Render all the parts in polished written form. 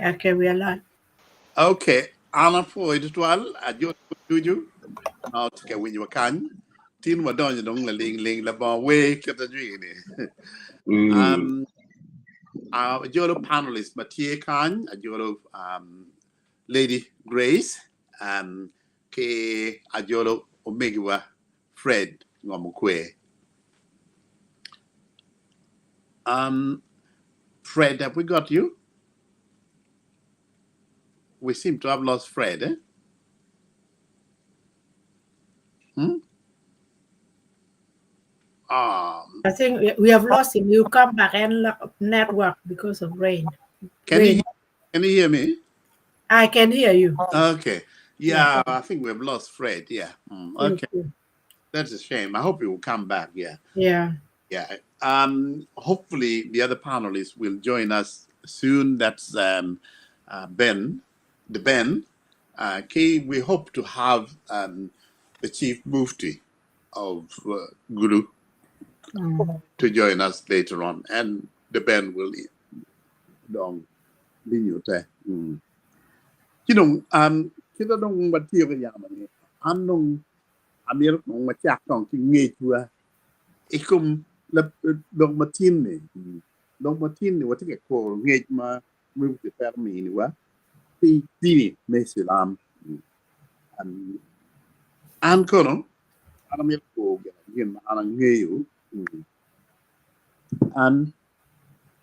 Okay, we are live. Okay, an apwoyo tutwal ajolo ducu ma otye ka winyo wa kany. Tin wadonyo dong laling ling labongo wer kit ajwigi ni. Ajolo panelist ma tye kany, ajolo Lady Grace ki ajolo omegiwa Fred Ngomokwe. Fred, have we got you? We seem to have lost Fred. Eh? Hmm? I think we have lost him. You come back and network because of rain. Can rain. you can you hear me? I can hear you. Okay. Yeah, I think we've lost Fred. Yeah. Okay. That's a shame. I hope he will come back. Yeah. Yeah. Yeah. Hopefully the other panelists will join us soon. That's Ben, the Ben. Kay, we hope to have the Chief Mufti of Gulu to join us later on, and the Ben will dong binyute. Ci dong kita dong watye ka yamo ni an dong amito dong wacak dong ki ngecwa i kom lok matin-ni. Lok matin-ni watye ka kuro ngec ma Mufti twero miniwa pi dini me Cilam. An kono an amito kuro gin ma an angeyo. An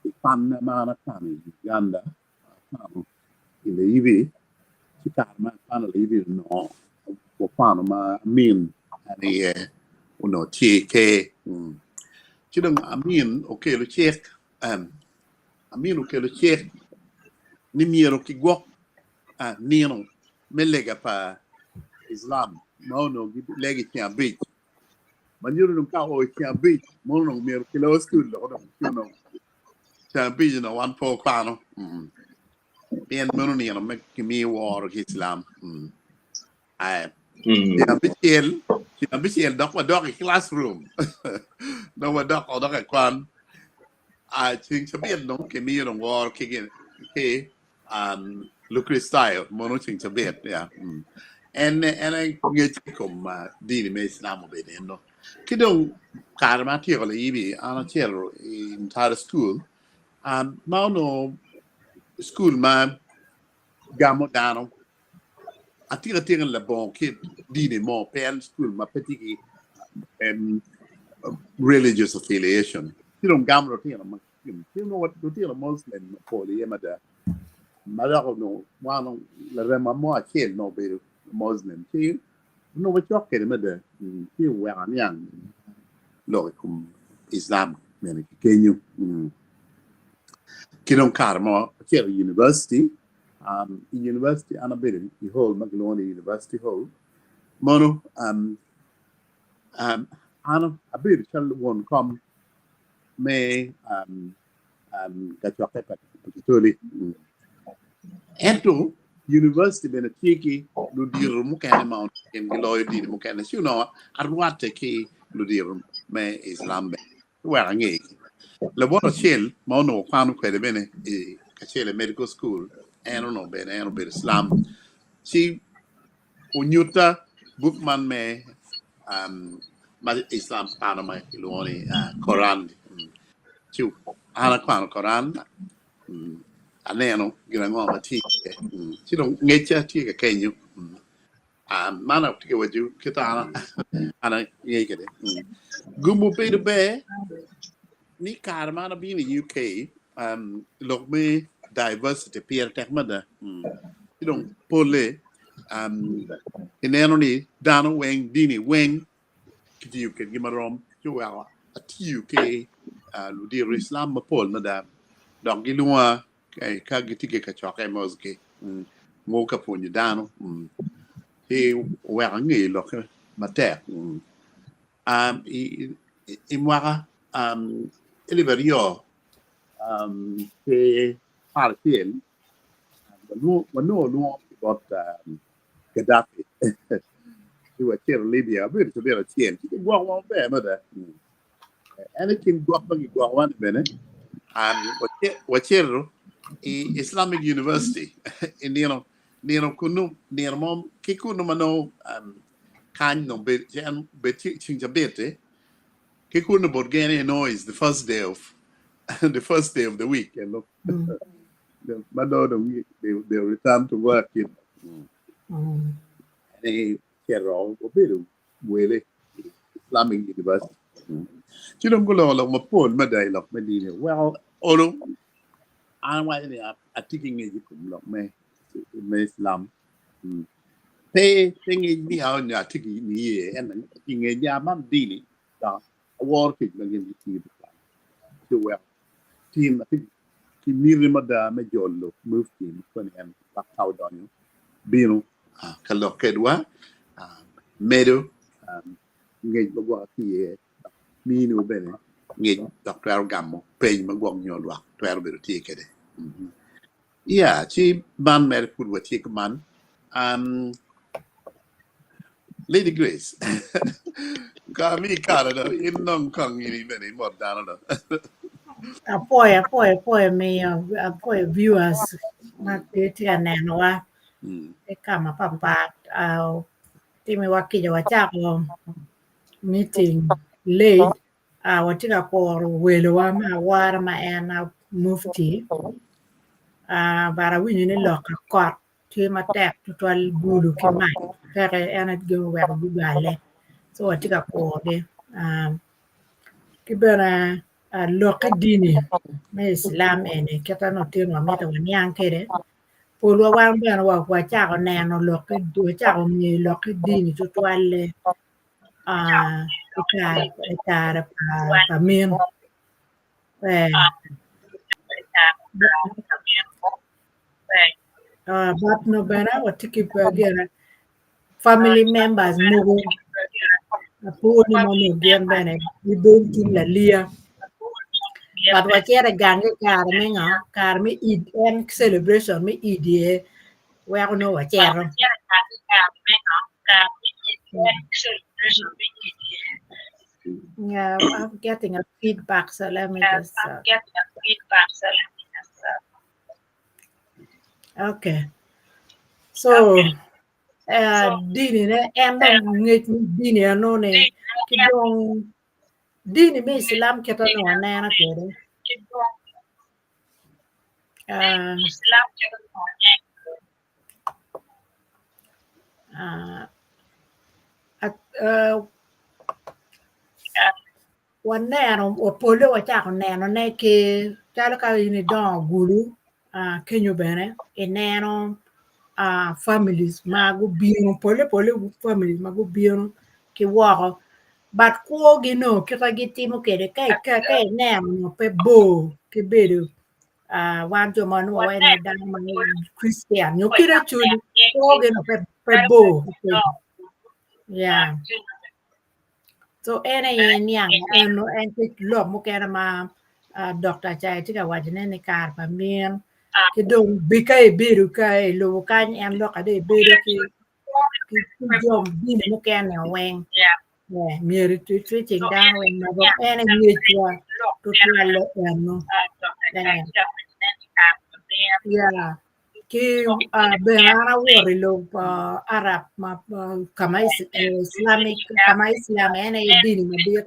i kwanna ma an akwano i Uganda, akwano i Layibi, ci kare ma akwano i Layibi onongo wakwano ma amin en aye onongo tye ker. Ci dong amin okelo cik, amin okelo cik ni myero kigwok nino me lega pa Islam ma onongo gilego i ceng abic. Ma nyuto dong ka oo i ceng abic mono dong myero kilor cukul dok dong ci onongo ceng abic onongo wan pe wakwano pien meno nino me kimiyo woro ki Islam. Ceng abicel, ceng abicel dok wadok i classroom dok wadok odok i kwan. Ceng cabit dong kimiyo dong woro ki gin ki Lukricitayo mono ceng cabit ya. En en aye ngec i kom dini me Islam obedo eno. Ki dong kare ma atyeko layibi an acito i Ntara school ma onongo school ma gamo dano atika atika labongo kit dini mo pe en school ma pe tye ki religious affiliation ci dong gamo lutino ma lutino Muslim mapol iye mada ma dok onongo wan larema mo acel onongo obedo Muslim ci onongo wacok kwede mada ci oweko aniang lok i kom Islam bene ki kenyo. Ki dong kare mo acito i university, i university an abedo i hall ma kilwongo ni University Hall mono an abedo calo won kom me kacokke pa Katoli. Ento university bene tye ki ludito mukene ma gin giloyo dini mukene ci onongo arwatte ki ludito me Islam bene wek angegi. Labot acel ma onongo kwano kwede bene i kacel i medical school en onongo bene en obedo Islam ci onyutta buk man me ma Islam kwano ma kilwongo ni Koran ci an akwano Koran aneno gin ango ma tye iye ci dong ngecca tye ka kenyo man atye ka waco kit an angeyo kwede. Gum obedo ber ni kare ma an abino i UK lok me diversity pire tek mada ci dong polle ineno ni dano weng dini weng kitiyo kwedgi marom ci oweko atiyo ki ludito Islam mapol mada dok gilwonga ka gitye ki kacokke i mosque mogo ka pwonyo dano ci oweko angeyo lokke matek. I mwaka alip aryo ki apar acel wanongo lwongo ki bot Gaddafi ci wacito Libya wabedo cabit acel ci gigwokowa maber mada. En i kin gwok ma gigwokowa-ni bene wacito I Islamic University i nino nino kunu nino mo ki kunu ma nongo kany dong bed en bed ceng cabit-ti ki kunu bot gene nongo is the first day of the first day of the week eno ma nongo dong they return to work you know. En cito obedo wele i Islamic University. Ci dong guloko lok mapol mada i lok me dini. Weko olo an awaco ni atye ki ngec i kom lok me me Islam. Pe pe ngec ni nyo atye ki niye ento atye ki ngec ni man dini dok aworo tic ma gin gitiyo tutwal. Ci oweko tim atye ki miti mada me jolo mufti ma koni en dok ka odonyo bino ka lok kedwa medo ngec ma gwok atye iye dok miniwa bene ngec dok twero gamo peny ma gwok nyo lwak twero bedo tye kwede. Yeah, ci man mere pud watye kuman. Lady Grace, ka ami kare do in nong kong in bene imot dano do. Apwoyo, apwoyo, apwoyo miyo, apwoyo viewers ma tye ka nenowa ki ka mapapat. Timiwa kica wacako meeting late, watye ka kuro welowa me awora ma en mufti but awinyo ni lok akot tye matek tutwal bulu ki mac peke en aye gin oweko gugale so watye ka kurogi ki bene lok me dini me Islam eni kit ma lutino wamito waniang kwede polwa wan bene wacako neno lok wacako ngeyo lok me dini tutwalle i kare pa min But nongo bene watye ki gine family members mogo apo ni nongo gin bene gibol tung laliya but wacito i gang i kare me ngo kare me Eid en celebration me Eid aye weko nongo wacito. Yeah, I'm getting a feedback, so let me just. Okay. So, dini ne en dong ngec me dini eno ni ki dong dini me Islam kit onongo aneno kwede. Waneno polle wacako nenone ki calo ka in idongo gulu kenyo bene ineno families ma gubino polle polle families ma gubino ki woko but kwogi nongo kit ma gitimo kwede ka ineno nongo pe bor ki bedo wan jo ma nongo wawaco ni dano ma Christian nyo kit acoli kwogi nongo pe bor yeah so en aye niang eno en tye lok mukene ma Dr. Acayo tye ka wacone ni kare pa min ki dong bi ka ibedo ka ilubo kany en lok dong ibedo ki jo dini mukene weng myero icing dano weng en aye ngecwa tutwalle eno yeah ki bene an awoto i lobo Arab ka ma Islamic ka ma Islam en aye dini madit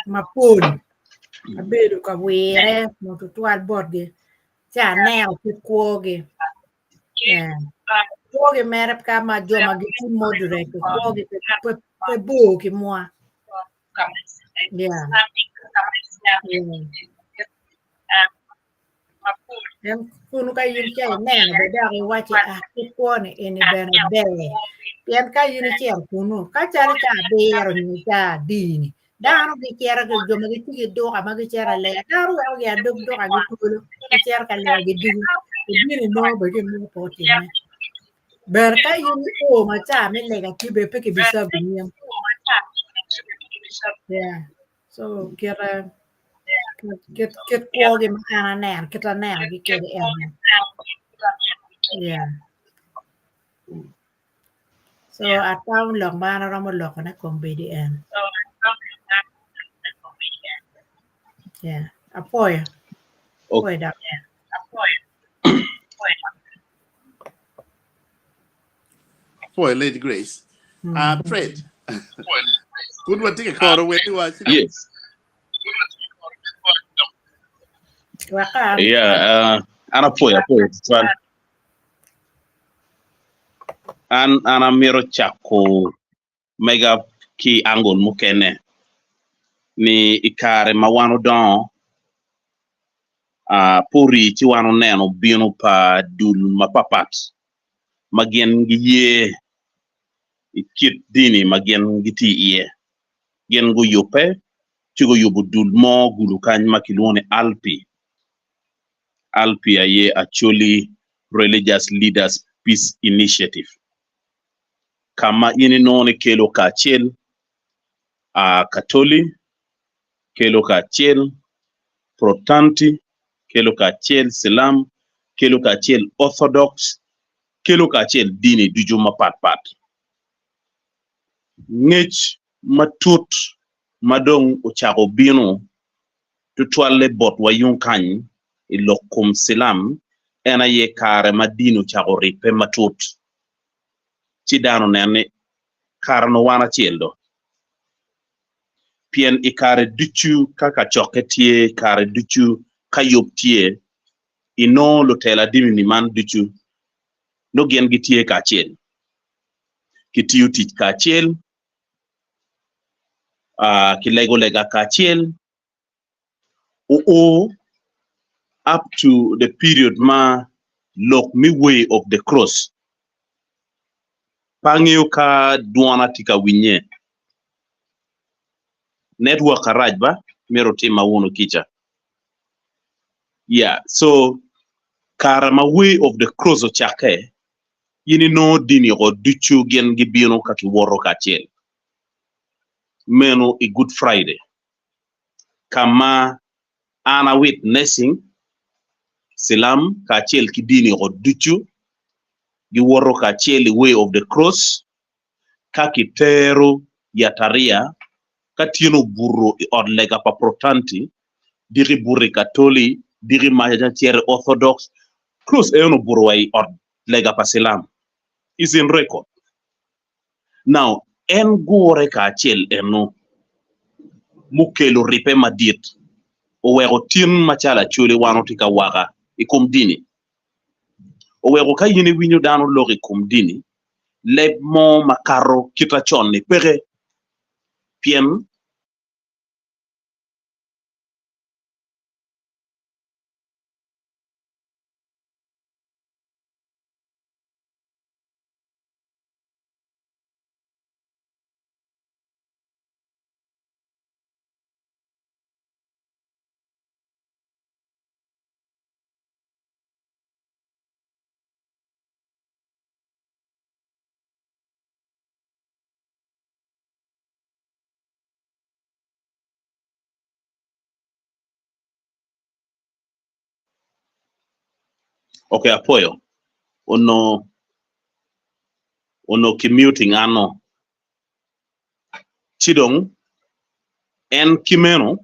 mapol abedo ka wire tutwal botgi ci aneno kit kwogi. Kwogi mere ka ma jo ma gitye moderate kwogi pe bor ki mwa. Yeah. En kunu ka in ca ineno be dok iwaci ah kit kwo ni eni bene ber pien ka in icito kunu ka calo ca abiro nyo ca adi-ni Dano gicito ki jo ma gitye ki duka ma gicito ka lega dano weko gia dog duka gi twolo gicito ka lega gidugo ibino inongo bene gin mo pe otimme ber ka in io ma ca me lega tye bene pe kibicabi in yeah so kite kit kwogi ma an aneno kit anenogi kwede ene yeah. So atamo lok ma an aromo lokone kombeddi en. Yeah, apwoyo. Apwoyo dok. Apwoyo Lady Grace. Uh, Fred. Pud watye ka koro wer wa. Yes. Weka. Yeah, uh, an apwoyo apwoyo tutwal. An an amito cako mega ki angle mukene ni i kare ma wan odongo uh, pe orii ci wan oneno bino pa dul mapapat ma gin giye i kit dini ma gin gitye iye. Gin guyubbe ci guyubo dul mo gulu kany ma kilwongo ni ALPI. ALPI aye Acholi Religious Leaders Peace Initiative. Ka ma in inongo ni kelo kacel a Katoli, kelo kacel Protanti, kelo kacel Cilam, kelo kacel Orthodox, kelo kacel dini ducu mapat pat. Ngec matut ma dong ocako bino tutwalle botwa yung kany i lok kom Cilam en aye kare ma dini ocako ribbe matut. Ci dano onen ni kare onongo wan acel do. Pien i kare ducu ka kacokke tye, kare ducu ka yub tye, inongo lutela dini-ni man ducu nongo gin gitye kacel, gitiyo tic kacel, gilego lega kacel, oo up to the period ma lok me way of the cross pe angeyo ka dwona tye ka winye, network arac ba myero otima wunu kica. Yeah, so kare ma way of the cross ocakke, in inongo dini oko ducu gin gibino ka giwoto kacel. Meno i Good Friday, ka ma an a witnessing Cilam kacel ki dini oko ducu giwoto kacel i way of the cross ka kitero yatariya ka tyene obuto i ot lega pa Protanti, diki buto i Katoli, diki maca cito i Orthodox, cross eno obuto wa i ot lega pa Cilam. Is in record. Now, en gure kacel eno mukelo ribbe madit oweko tin macalo Acholi wan watye ka waka i kom dini. Oweko ka in iwinyo dano lok i kom dini, leb mo makato kita con-ni peke pien. Ok apwoyo onongo onongo ki muting ano ci dong en ki meno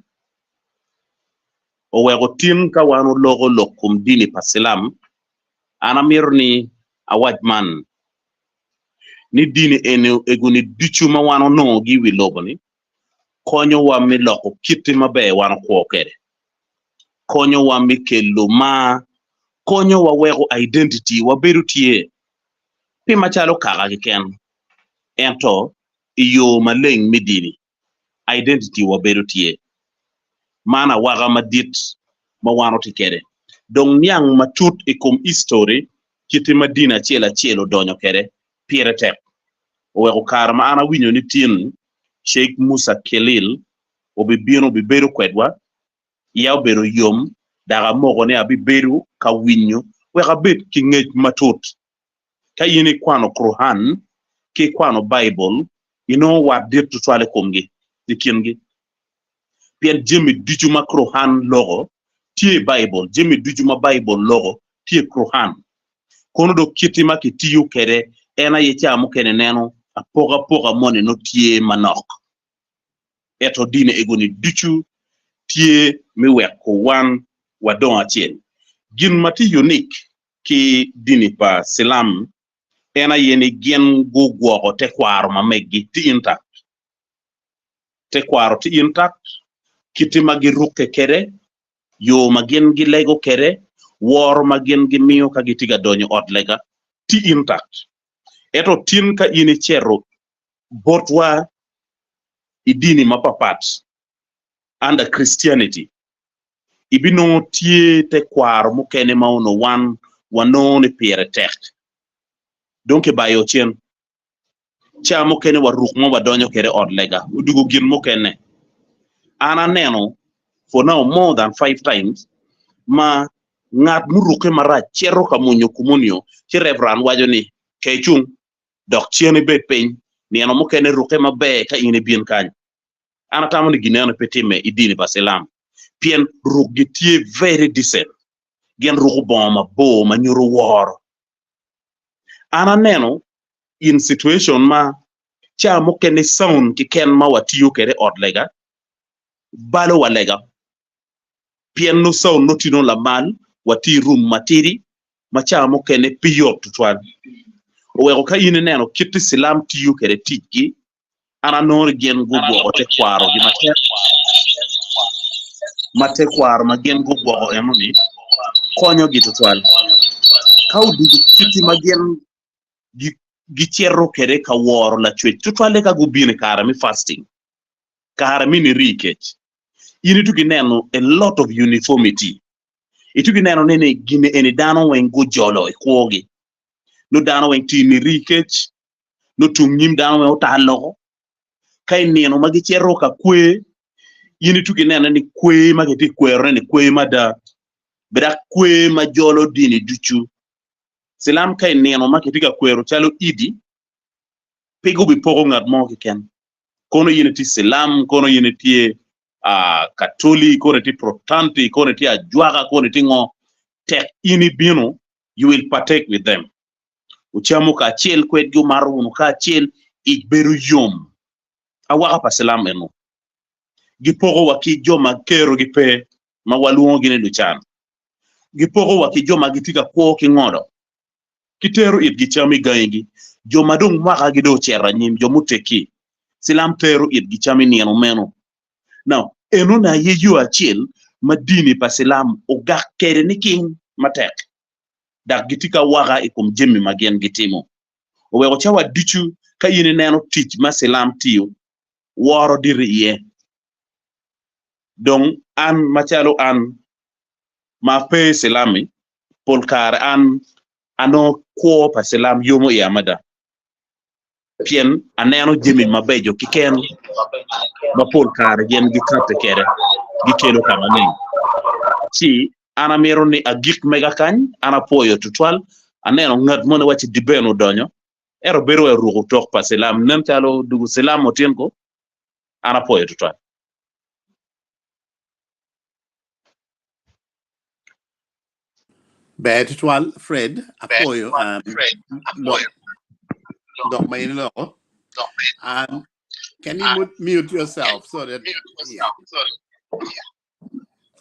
oweko tin ka wan oloko lok kom dini pa cilam an amito ni awac man ni dini eni egoni ducu ma wan onongogi i wi lobo-ni konyowa me loko kite maber wan okwo kwede, konyowa me kelo mar, konyowa weko identity wa bedo tye pe macalo kaka keken ento i yo maleng me dini identity wa bedo tye. Man awaka madit ma wan watye kwede. Dong niang matut i kom history kite ma dini acel acel odonyo kwede pire tek. Oweko kare ma an awinyo ni tin Sheikh Musa Khelil obibino obibedo kwedwa, iya obedo yom dok amoko ni abibedo ka winyo wek abed ki ngec matut. Ka in ikwano Quran ki ikwano Baibul, inongo wat dit tutwal i komgi, i kingi. Pien jami ducu ma Quran loko tye i Baibul, jami ducu ma Baibul loko tye i Quran. Kono dong kiti ma kitiyo kwede en aye ca mukene neno apokapoka moni nongo tye manok. Ento dini egoni ducu tye me weko wan wadong acel. Gin ma tye unique ki dini pa Cilam en aye ni gin gugwoko tekwaro ma meggi tye intact. Tekwaro tye intact, kite ma girukke kwede, yo ma gin gilego kwede, woro ma gin gimiyo ka gitye ka donyo i ot lega tye intact. Ento tin ka in icito botwa i dini mapapat under Christianity, ibinongo tye tekwaro mukene ma onongo wan wanongo ni pire tek dong kibayo cen. Ca mukene wa ruk mo wadonyo kwede i ot lega odugo gin mukene. An aneno for now more than 5 times ma ngat murukke marac cito ka mwonyo komunio ci reverend waco ni ke cung dok cen ibed piny nino mukene rukke maber ka in ibin kany. An atamo ni gin eno pe timme i dini pa Cilam pien rukgi tye very decent. Gin ruko bongo mabor ma nyuto woro. An aneno in situation ma ca mukene sound keken ma watiyo kwede i ot lega balo wa lega pien nongo sound nongo tye lamal watye i room matidi ma ca mukene pe yot tutwal. Oweko ka in ineno kit Cilam tiyo kwede ticgi an anongo ni gin gugwoko tekwarogi matek ma tekwaro ma gin gugwoko eno-ni konyogi tutwal. Ka odugo kiti ma gin gicito kwede ka woro Lacwec tutwalle ka gubino i kare me fasting, kare me niri kec, in ituko ineno a lot of uniformity. Ituko ineno ni gin eni dano weng gujolo i kwogi. Nongo dano weng tye i niri kec, nongo tung nyim dano weng otal loko. Ka i nino ma gicito ka kwer, in ituko inene ni kwer ma kitye ka kwerone-ni kwer mada, dok kwer ma jolo dini ducu. Cilam ka i nino ma kitye ka kwero calo Idi, pe gubipoko ngat mo keken. Kono in itye Cilam, kono in itye Katoli, kono itye Protanti, kono itye ajwaka, kono itye ngo, tek in ibino, you will partake with them. Wucamo kacel kwedgi, wumato wunu kacel, ic bedo yom. Awaka pa Cilam eno gipoko wa ki jo ma kerogi pe, ma walwongogi ni lucan. Gipoko wa ki jo ma gitye ka kwo ki ngolo. Gitero itgi cam i gangigi. Jo ma dong mwakagi dong ocito anyim, jo muteggi, Cilam tero itgi cam i nino meno. Now, enoni aye yo acel ma dini pa Cilam ogak kwede niking matek, dok gitye ki awaka i kom jami ma gin gitimo. Oweko cawa ducu ka in ineno tic ma Cilam tiyo, woro dito iye. Dong an macalo an ma ape i Cilam-mi, pol kare an anongo kwo pa Cilam yomo iya mada pien aneno jami mabeco keken ma pol kare gin gikatte kwede gikelo ka maleng. Ci an amito ni agik mega kany, an apwoyo tutwal, aneno ngat moni waci Diben odonyo, ento bedo wai oruko tok pa Cilam, nen calo dugu Cilam otin ko, an apwoyo tutwal. Ber tutwal Fred, apwoyo lok lok ma in iloko. Can you mute yourself so that yeah.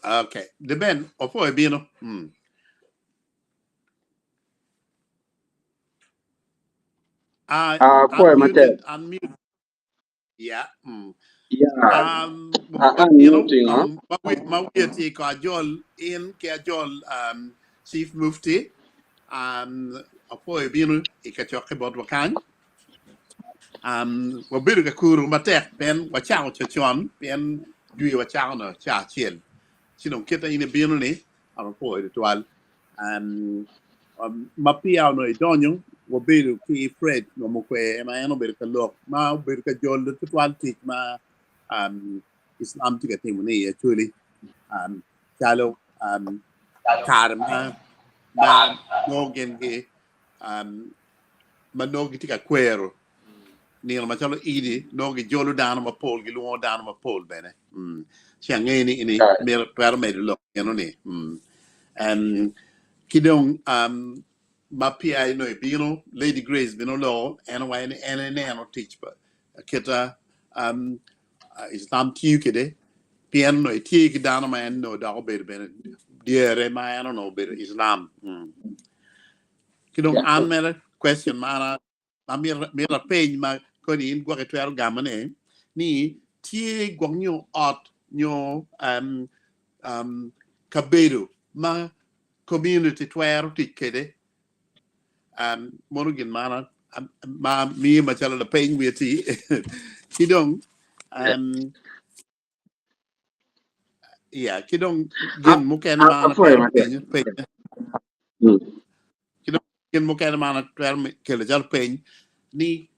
Okay. The Ben, opwoyo bino. Apwoyo matek. Unmuted, unmute. Yeah. Yeah, unmuting, huh? Ma wiye tye ko ajol in ki ajol Chief Mufti apwoyo bino i kacokke botwa kany. Wabedo ka kuru matek pien wacako cocon pien jwi wacako no ca acel. Ci dong kit ma in ibino ni an apwoyo tutwal. Ma peya onongo idonyo wabedo ki Fred Ngomokwe ma en obedo ka lok ma obedo ka jolo tutwal tic ma Islam tye ka timo ni i Acholi calo kare ma nongo gin gi ma nongo gitye ka kwero nino macalo Idi nongo gijolo dano mapol gilwongo dano mapol bene. Ci angeyo ni ini myero twero medo lok eno ni. Ki dong ma peya onongo ibino Lady Grace bene oloko en owaco ni en eneno tic pa kita Islam tiyo kwede pien onongo etye ki dano ma en onongo dok obedo bene dyere ma en onongo obedo Islam. Ki dong an mere question ma an amito apeny ma koni in gwok itwero gamone ni tye gwok nyo ot nyo kabedo ma community twero tic kwede mono gin ma ma miyo macalo lapeny wiye ti ki dong yeah ki dong gin mukene ma an Apwoyo atwero matek. penyo penyo ki dong gin mukene ma an atwero kelo calo peny ni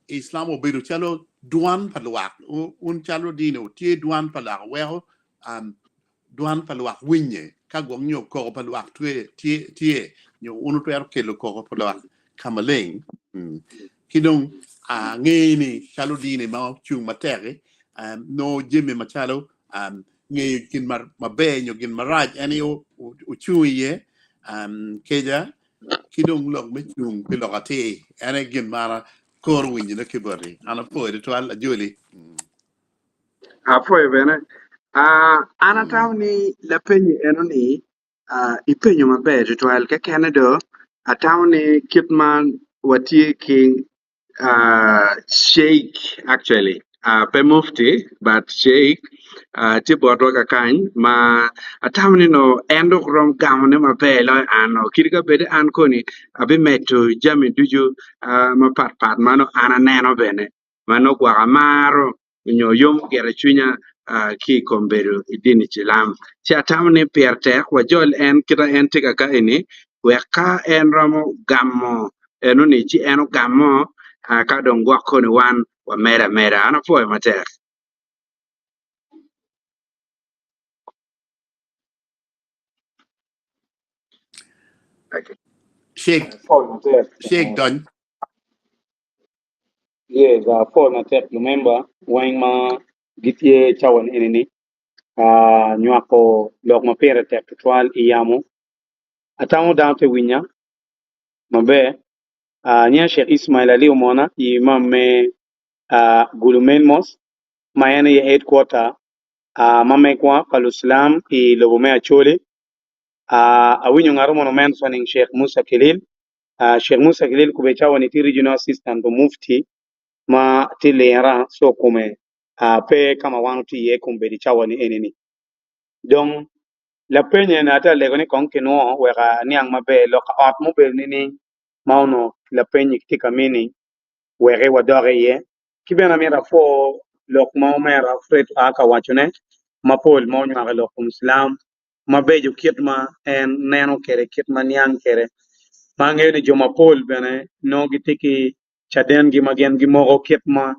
Islam obedo calo dwan pa lwak un calo dini tye dwan pa lwak weko dwan pa lwak winye ka gwok nyo koko pa lwak tye tye nyo un wutwero kelo koko pa lwak ka maleng. Ki dong ange ni calo dini ma ocung matek-ki nongo jami macalo ngeyo gin maber nyo gin marac en aye ocung iye keca ki dong lok me cung pi lok atir en aye gin ma an akoro winyone ki boti. An apwoyo tutwal ajoli. Apwoyo bene. Ah, an atamo ni lapenyi eno ni ah, ipenyo maber tutwal kekene do atamo ni kit ma watye ki ah, Sheikh actually ah, pe mufti but Sheikh ah, tye botwa kakany ma atamo ni no en dok rom gamone maber loyo an no kadi ka bed an koni abimedo jami ducu ah, mapatpat ma nongo an aneno bene ma nongo gwok amaro nyo yomo gire cwinya ki i kom bedo i dini cilam. Ci atamo ni pire tek wajol en kita en tye kaka eni wek ka en romo gamo enoni ci en ogamo ka dong gwok koni wan wamedo ameda. An apwoyo matek. Sheikh Sheikh dony. Yes, apwoyo matek lumemba weng ma gitye cawa ni eni ni nywako lok ma pire tek tutwal i yamo. Atamo dano te winya maber. Nyinga Sheikh Ismail Ali Omona i imam me Gulu Main Mosque ma en aye headquarter ma megwa pa Lucilam i lobo me Acholi. Awinyo ngat mono mentioning Sheikh Musa Kilil. Sheikh Musa Kilil kube cawa ni tye regional assistant pa mufti ma tye lira so kome pe ka ma wan watye iye kombeddi cawa ni eni ni. Dong lapeny eni atye ka lego ni kong kinwo wek aniang maber lok ka ot mubedo nining ma onongo lapeny-nyi kitye ka mini wek wadok iye. Ki bene amito apwo lok ma omera Fred oa ka wacone mapol ma onywako i lok kom cilam mabeco kit ma en neno kwede, kit ma niang kwede. Ma angeyo ni jo mapol bene nongo gitye ki cadengi ma gin gimoko kit ma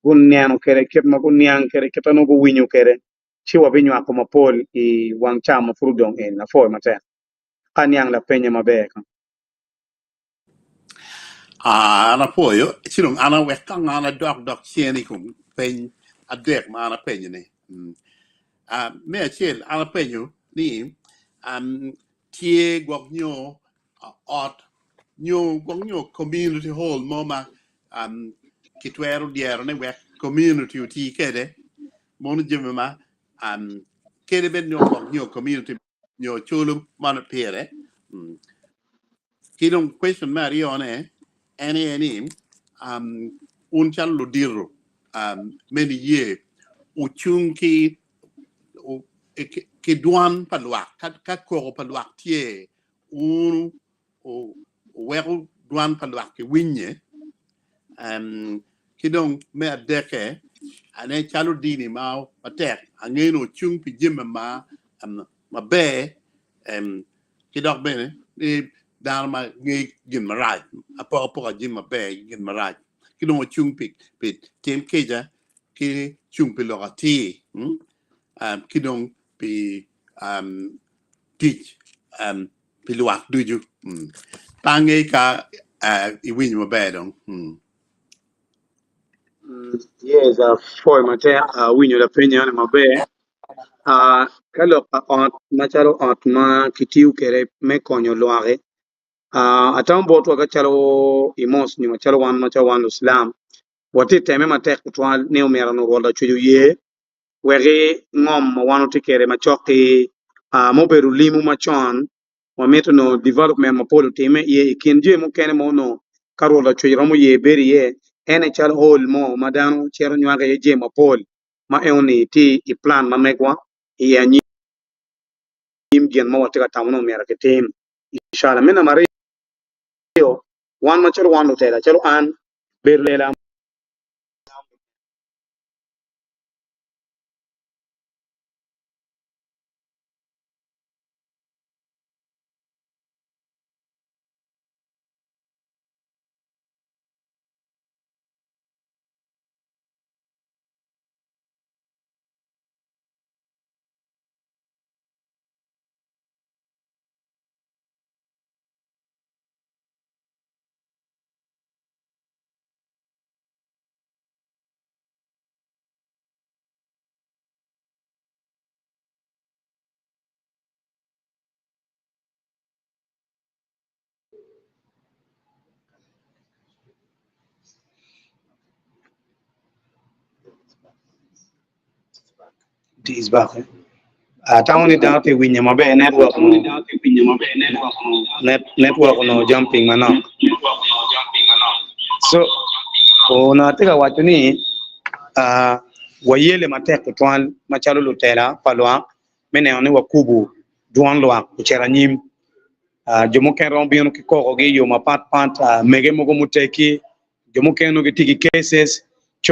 guneno kwede, kit ma guniang kwede, kit ma nongo guwinyo kwede, ci wabinywako mapol i wang ca ma pud odong eni. Apwoyo matek ka aniang lapenye maber. Ah, an apwoyo. Ci dong an awek kong an adok dok cen i kom peny adek ma an apenyo-ni. Mm. Ah, me acel an apenyo ni um, tye gwok nyo ah, ot nyo gwok nyo community hall mo ma um, kitwero dyerone wek community oti kwede mono jami ma um, kadi bed nyo gwok nyo community nyo culo man pire. Mm. Ki dong question me aryone en aye ni um, un calo ludito um, me niye wucung ki u- ki ki dwan pa lwak ka, ka koko pa lwak tye un u- wuweko dwan pa lwak ki winye um, ki dong me adekke ane calo dini ma matek angeyo ni wucung pi jami ma um, maber um, ki dok bene ni dano ma ngeyo gin marac apokapoka jami maber ki gin marac ki dong ocung pi pi tim kica ki cung pi lok atir mm? um, ki dong pi um, tic um, pi lwak ducu mm. Pe angeyo ka uh, iwinyo maber dong mm. Yes, apwoyo matek awinyo lapeny eni maber. Ka lok pa ot macalo ot ma kitiyo kwede me konyo lwaki, atamo botwa kacalo i mosque nyo macalo wan macalo wan lucilam watye ka temme matek tutwal ni omyero onongo Rwot Lacwec oye wek ngom ma wan watye kwede macok ki. Ma obedo limu macon wamito nongo development mapol otime iye i kin jami mukene ma onongo ka Rwot Lacwec romo ye bedo iye en aye calo hall mo ma dano cito nywako iye jami mapol ma enoni tye i plan ma megwa i anyim gin ma watye ka tamo ni omyero kitim. Inshallah. Me namba aryo, wan macalo wan lutela calo an bedo lela. Atamo ni dano tye winyo maber network network onongo jumping manok so onongo atye ka waco ni wayelle matek tutwal macalo lutela pa lwak me neno ni wakubo dwon lwak ocito anyim. Jo mukene romo bino ki kokogi i yo mapatpat, mege mogo muteggi, jo mukene nongo gitye ki cases, ci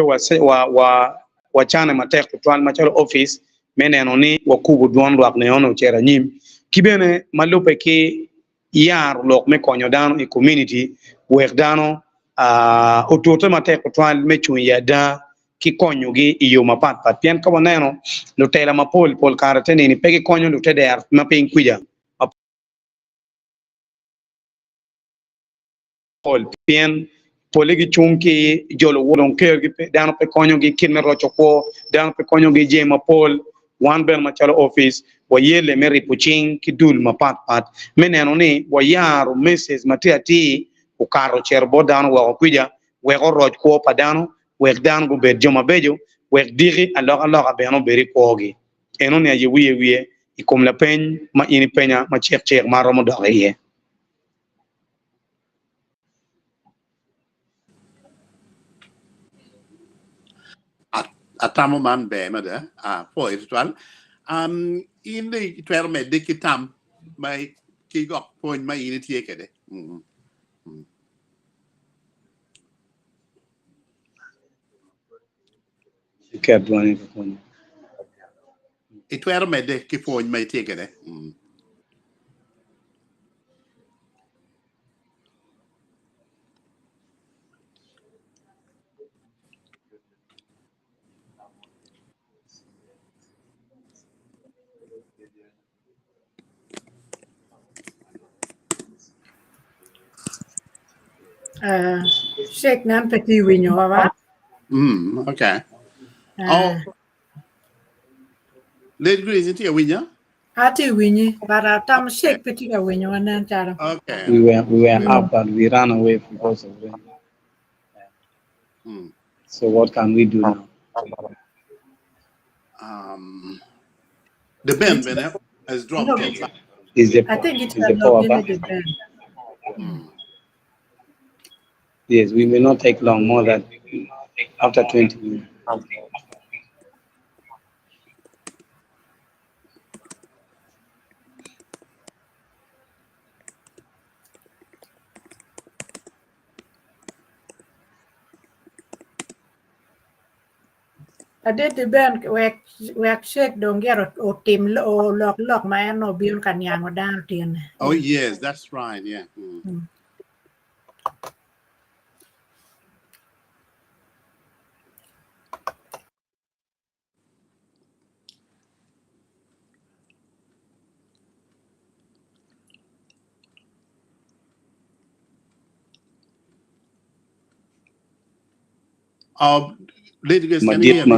wacane matek tutwal macalo opic me neno ni wakubo dwon lwak neno ocito anyim. Ki bene ma lubbe ki yaro lok me konyo dano i kominiti wek dano otute matek tutwal me cung i ada ki konyogi i yo mapatpat pien ka waneno lutela mapol pol kare te nini pe gikonyo luteder ma piny kwica mapol pien pole gicung ki jolo wot dong kergi pe dano pe konyogi kit me roco kwo dano pe konyogi jami mapol. Wan bene macalo opic wayelle me ribo cing ki dul mapatpat me neno ni wayaro message ma tye atir okato ocito bot dano woko kwica wek oroc kwo pa dano wek dano gubed jo mabeco, wek diki alokaloka bene obed i kwogi. Enoni aye wiye wiye i kom lapeny ma in ipenya macek cek ma aromo dok iye. Atamo man ber mada, apwoyo tutwal. In dong itwero medde ki tam ma ki gok pwony ma in itye kwede. Itwero medde ki pwony ma itye kwede. Uh, Sheikh nan pe tye winyo wa ba. Okay. Oh, Lady Grace, itye ka winyo? Atye winyi, but atamo Sheikh pe tye ka winyo wa nen calo. Okay. We were up but we ran away because of rain. So what can we do now? The band bene has dropped No. inside. Is the I think it's is the power back? the band. Yes, we may not take long, more than after 20 minutes. Aditi Ben wek Sheikh dong gire otim olok lok ma en obino ka niango dano tyen-ni. Oh yes, that's right. Yeah. Lady Grace, can you Madit hear me?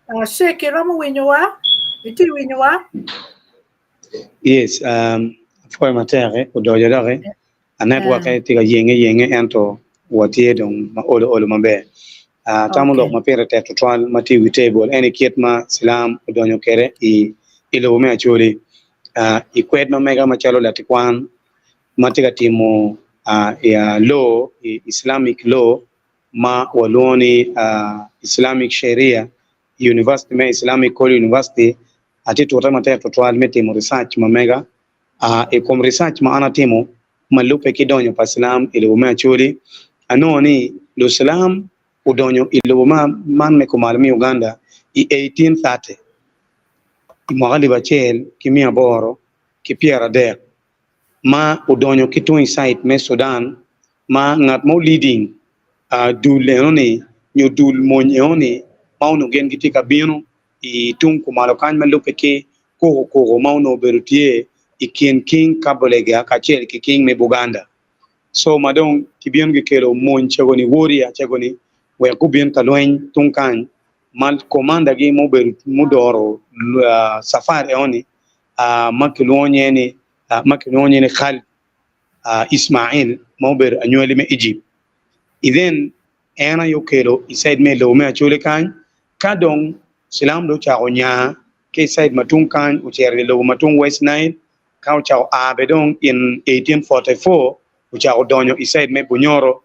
ma Sheikh iromo winyowa? Itye winyowa? Yes, apwoyo matek odoco doki. Network tye ka yenge yenge ento watye dong ma olo olo maber. Atamo lok ma pire tek tutwal ma tye i wi table en aye kit ma cilam odonyo kwede i lobo me Acholi. I kwed ma mega macalo latikwan ma tye ka timo law, Islamic law ma walwongo ni Islamic Sharia i University me Islamic College University, atye tute matek tutwal me timo research ma mega. I kom research ma an atimo ma lubbe ki donyo pa cilam i lobo me Acholi, anongo ni Lucilam odonyo i lobo man me kumalo me Uganda i 1830, i mwaka alip acel ki 830, ma odonyo ki tung i side me Sudan ma ngat mo leading dul eno-ni nyo dul mony eno-ni ma onongo gin gitye ka bino i tung kumalo kany ma lubbe ki koko koko ma onongo obedo tye i kin King Kabolega kacel ki King me Buganda. So ma dong gibino gikelo mony cego-ni, warrior cego-ni wek gubin ka lweny tung kany ma commander gi mubedo mudoro safari eno-ni ma kilwongo nyinge ni ma kilwongo nyinge ni Khalid Ismail ma obedo anywali me Egypt. I then en aye okelo i side me lobo me Acholi kany ka dong Cilam dong ocako nya ki i side ma tung kany ocito i lobo ma tung West Nile ka ocako a bene dong in 1844 ocako donyo i side me Bunyoro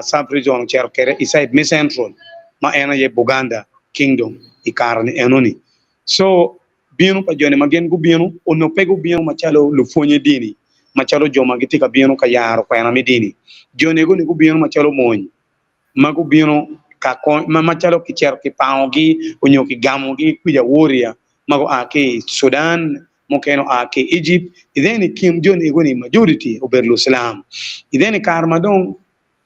sub region ocito kwede i side me Central ma en aye Buganda Kingdom i kare ni eno ni. So bino pa joni ma gin gubino onongo pe gubino macalo lupwonye dini, macalo jo ma gitye ka bino ka yaro kwena me dini. Joni ego-ni gubino macalo mony ma gubino ka kony, ma macalo kicito kipangogi onyo kigamogi kwija warrior ma gua ki i Sudan, mukene oa ki i Egypt. Then i kin joni ego-ni majority obedo Lucilam. Then i kare ma dong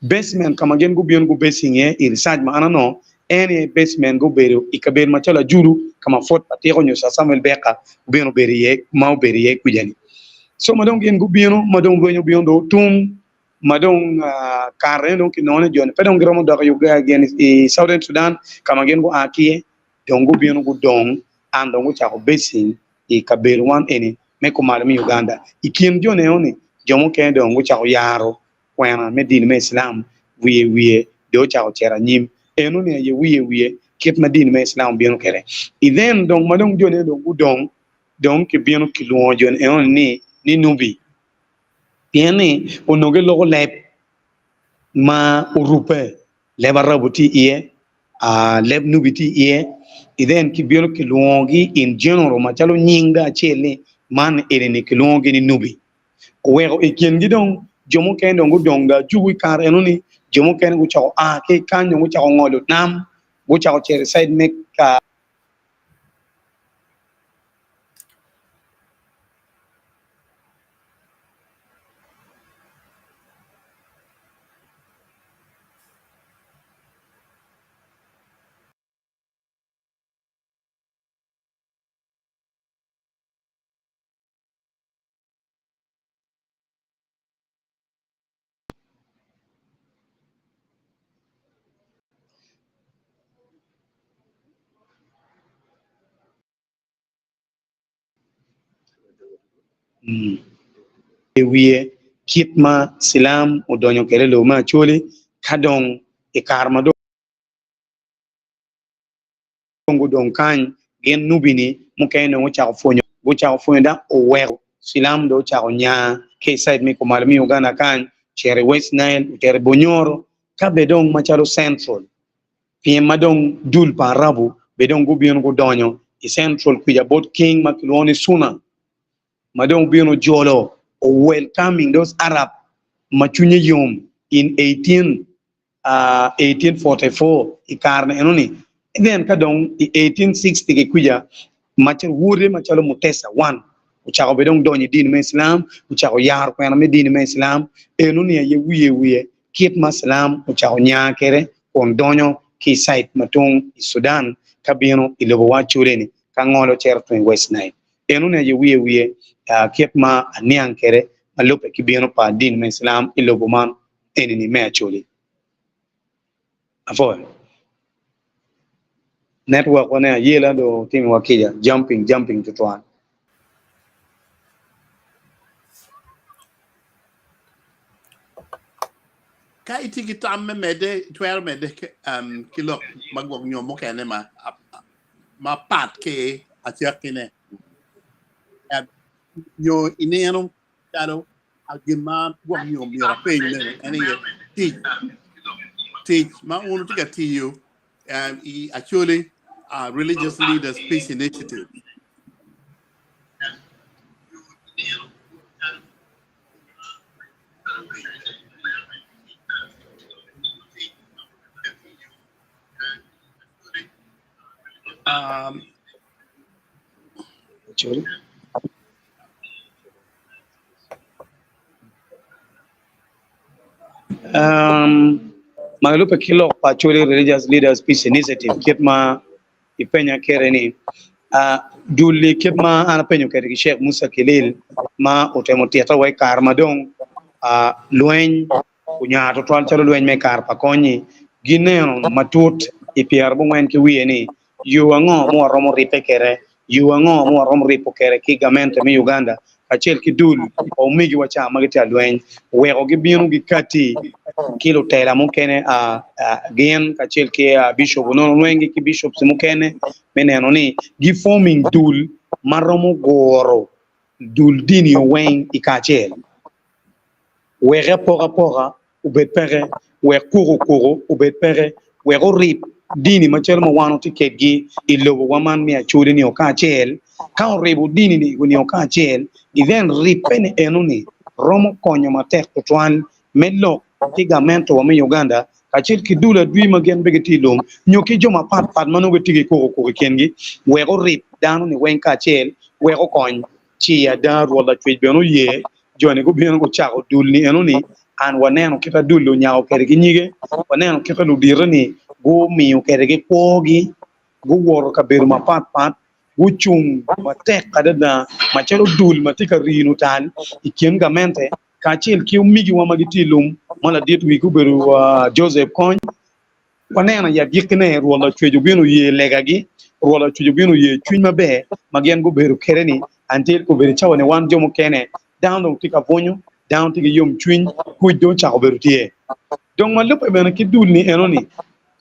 Basement ka ma gin gubino gubacing iye i research ma an anongo, en aye basement gubedo i kabedo macalo Ajulu ka ma Fort Patiko nyo Sir Samuel Baker obino obedo iye ma obedo iye kwija-ni. So ma dong gin gubino ma dong lweny obino dong otum ma dong kare dong kinongo ni jo-ni pe dong giromo dok i Uganda gin i Southern Sudan ka ma gin gua ki iye dong gubino gudong and dong gucako basing i kabedo wan eni me kumalo me Uganda. I kin jo-ni eno-ni jo mukene dong gucako yaro kwena me dini me Islam wiye wiye dong ocako cito anyim. Eno ni aye wiye wiye kit ma dini me Islam obino kwede. I then dong ma dong joni dong gudong dong kibino kilwongo joni eno ni ni Nubi pien ni onongo giloko leb ma orubbe, leb Arabu tye iye, leb Nubi tye iye. I then kibino kilwongogi in general macalo nying dong acel ni man eni ni kilwongogi ni Nubi. Oweko i kingi dong jo mukene dong gudong dong ajuku i kare eno-ni, jo mukene gucako a ki i kany dong gucako ngolo nam, gucako cito i caid me ka. I wiye kit ma cilam odonyo kwede i lobo me Acholi ka dong i kare ma dong gudong kany, gin nubi-ni mukene dong gucako pwonyo, gucako pwonyo dok oweko cilam dong ocako nya ki i cait me kumalo me Uganda kany, ocito i West Nile, ocito i Bunyoro, ka bene dong macalo Central, pien ma dong dul pa Arabu bene dong gubino gudonyo i Central kwija bot King ma kilwongo ni Suna, ma dong obino ojolo, o welcoming those Arab ma cwinye yom in 18 1844 i kare eno-ni, then ka dong i 1860 ki kwica, wode macalo Mutesa I ocako bene dong donyo i dini me Islam, ocako yaro kwena me dini me Islam, eno-ni aye wiye wiye kit ma Islam ocako nya kwede kun donyo ki i cait ma tung i Sudan ka bino i lobowa Acholi-ni ka ngolo cito tung i West Nile. Eno-ni aye wiye wiye kit ma aniang kwede ma lubbe ki bino pa dini me Islam i lobo man. Eni-ni me Acholi. Apwoyo. Network wa ne ayela do timiwa kica jumping jumping tutwal. Ka itye ki tam me medde, itwero medde ki lok ma gwok nyo mukene ma mapat ki acakkine. Nyo ineno calo gin ma gwok nyo myero apeny meno en aye tic tic ma wun wutye ka tiyo i Acholi Religious Leaders Peace Initiative. Ma lubbe ki lok pa Acholi Religious Leaders Peace Initiative kit ma ipenya kwede ni, dul-li kit ma an apenyo kwede ki Sheikh Musa Kilil ma otemo tita wa i kare ma dong lweny onya twatwal calo lweny me kare pa Kony-nyi, gineno matut i pyerabongwen ki wiye ni yo ango ma waromo ribbe kwede, yo ango ma waromo ribo kwede ki gamente me Uganda kacel ki dul pa omegiwa ca ma gitye ka lweny weko gibino gikatti ki lutela mukene gin kacel ki bicop onono lwenygi ki bicops mukene me neno ni gi forming dul ma romo guro dul dini weng i kacel. Wek apokapoka obed peke, wek kuku kuku obed peke, wek orib dini macalo ma wan watye kedgi i lobowa man me Acholi-ni-o kacel. Ka oribo dini-ni-o kacel, then ribbe-ni eno-ni romo konyo matek tutwal me lok ki gamentowa me Uganda kacel ki dul adwi ma gin bene gitye i lum nyo ki jo mapat pat ma nongo gitye ki kuku kuku i kingi wek orib dano-ni weng kacel wek okony. Ci ada Rwot Lacwec bene oye Jo-ni gubino gucako dul-ni enoni, an waneno kit a dul-li onyako kwede ki nyige, waneno kit a ludite-ni gumiyo kwede ki kwogi, guwoto kabedo mapatpat, gucung matek adada macalo dul ma tye ka rino tal i kin gamente kacel ki omegiwa ma gitye i lum ma ladit wigi obedo Joseph Kony. Waneno i agikkine Rwot Lacwec obino oye legagi, Rwot Lacwec obino oye cwiny maber ma gin gubedo kwede-ni, until obedo cawa ni wan jo mukene dano dong tye ka bwunyo, dano tye ki yomcwiny, kuc dong ocako bedo tye. Dong ma lubbe bene ki dul-ni eno-ni,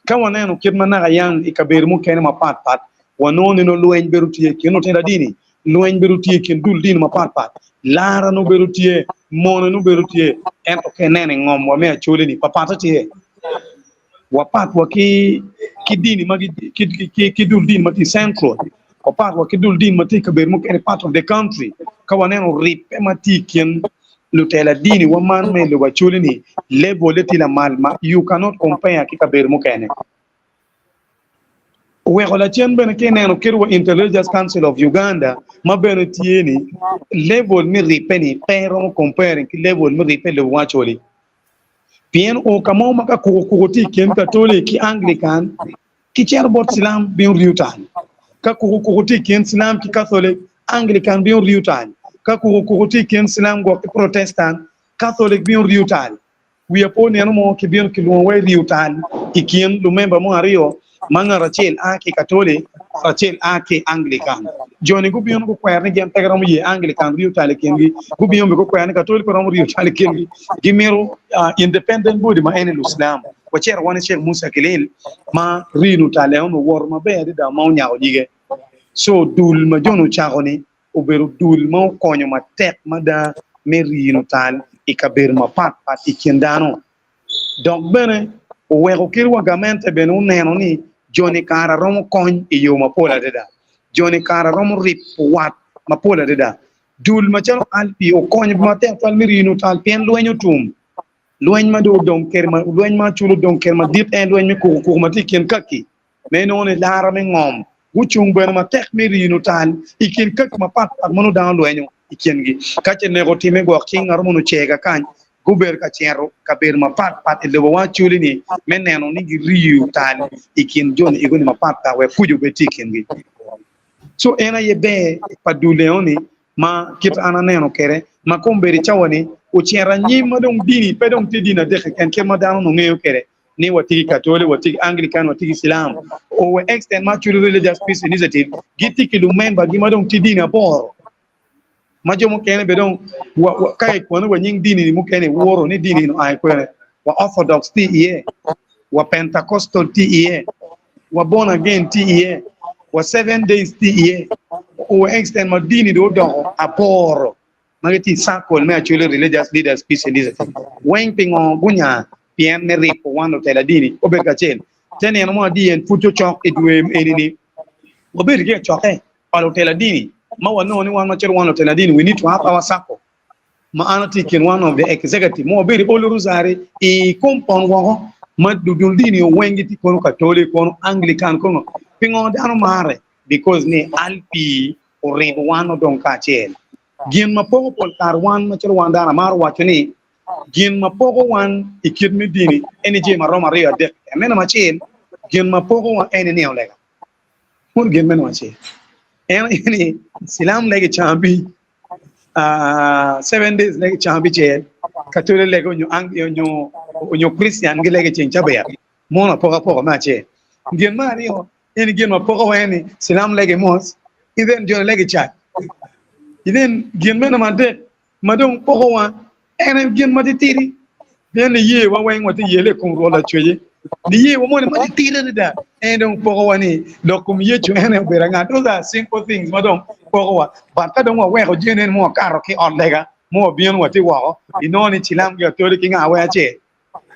ka waneno kit ma naka yang i kabedo mukene mapat pat, wanongo ni nongo lweny bedo tye i kin lutino dini, lweny bedo tye i kin dul dini mapat pat, lara nongo bedo tye, mone nongo bedo tye, ento ka ineno i ngomwa me Acholi-ni, papatte tye. Wapat wa ki ki dini ma ki ki dul dini ma tye i central, wapat wa ki dul dini ma tye i kabedo mukene part of the country, ka waneno ribbe ma tye i kin lutela dini wa man me lobo Acholi ni level-le tye lamal ma you cannot compare ki kabedo mukene. Oweko lacen bene ka ineno kit wa Inter-Religious Council of Uganda ma bene tye ni level me ribbe ni pe romo comparing ki level me ribbe i lobo wa Acholi. Pien o ka mo ma ka kuku kuku tye i kin Katoli ki Anglican, ki cito bot Cilam bino riyo tany. Ka kuku kuku tye i kin Cilam ki Katholik, Anglican bino riyo tany. Ka kuku kuku tye i kin Cilam gwok ki Protestant, Katholik bino riyo tany. Wiya po nino mo kibino kilwongowa i riyo tal i kin lumemba mo aryo ma ngat acel a ki i Katoli, ngat acel a ki i Anglican. Jo-ni gubino gukwero ni gin pe giromo ye Anglican riyo tal i kingi. Gubino bene gukwero ni Katoli pe romo riyo tal i kingi. Gimito independent body ma en aye Lucilam. Wacito wan i Sheikh Musa Kilil ma rino tal en onongo owoto maber adada ma onyako nyige. So dul ma jo-ni ocako-ni obedo dul ma okonyo matek mada me rino tal i kabedo mapat pat i kin dano. Dok bene oweko kit wa gamente bene oneno ni joni kara romo kony i yo mapol adada. Joni kara romo ripo wat mapol adada. Dul macalo ALPI okonyo matek twal me rino tal pien lweny otum. Lweny ma dong odong kede ma lweny ma Acholi odong kede madit en lweny me kuku kuku ma tye i kin kaki ma inongo ni lara me ngom gucung bene matek me rino tal i kin kaki mapat pat ma nongo dano lwenyo i kingi. Ka ce neko otimme gwok cing ngat mo onongo cega kany, gubedo ka cito kabedo mapat pat i lobowa Acholi-ni me neno ni giriyo tal i kin joni ego-ni mapat pat wek kuc obed tye i kingi. Co en aye ber pa dul eno-ni ma kit an aneno kwede ma kombeddi cawa-ni ocito anyim ma dong dini pe dong tye dini adek keken kit ma dano onongo ngeyo kwede. Ni watye ki Katoli, watye ki Anglican, watye ki Cilam. Owe extent ma Acholi Religious Peace Initiative gitye ki lumemba gi ma dong tye dini aboro. Ma jo mukene bene dong ka ikwano wa nying dini ni mukene iwuro ni dini eno a kwene. Wa Orthodox tye iye, wa Pentecostal tye iye, wa Born Again tye iye, wa Seven Days tye iye, wa extent ma dini dong odoko aboro ma gitye i circle me Acholi Religious Leaders Peace Initiative. Weng pingo gunya? Pien me ripo wan lutela dini obed kacel. Te nino mo adi en pud cocok i dwe eni-ni, wabedo ki kacokke pa lutela dini ma wanongo ni wan macalo wan lutela dini we need to have our circle. Ma an atye i kin one of the executive ma wabedo i Olo Rosary i compound woko ma dul dini weng gitye kono Katoli kono Anglican kono pingo dano mare because ni alpi oribo wan odong kacel. Gin ma poko pol kare wan macalo wan dano amaro waco ni gin ma poko wan i kit me dini eni jami maromo aryo adek keken. Me namba acel gin ma poko wa eni ni olega. Mono gin me namba acel en aye ni cilam lego i cang abic 7 days lego i cang abicel, Katoli lego nyo nyo Christian gilego i ceng cabit. Mono apokapoka me acel. Gin me aryo en gin ma poko wa en ni cilam lego i mosque then joni lego i church. Then gin me namba adek ma dong poko wa en aye gin ma titidi pien niye wa weng watye yele i kom Rwot Lacwece. Niye wa moni ma titidi adada en dong poko wa ni lok kom Yecu en aye obedo anga. Those are simple things ma dong poko wa. But ka dong waweko jami eni ma wakato ki i ot lega ma wabino watye woko, inongo ni cilam ki atoli ki nga weng acel.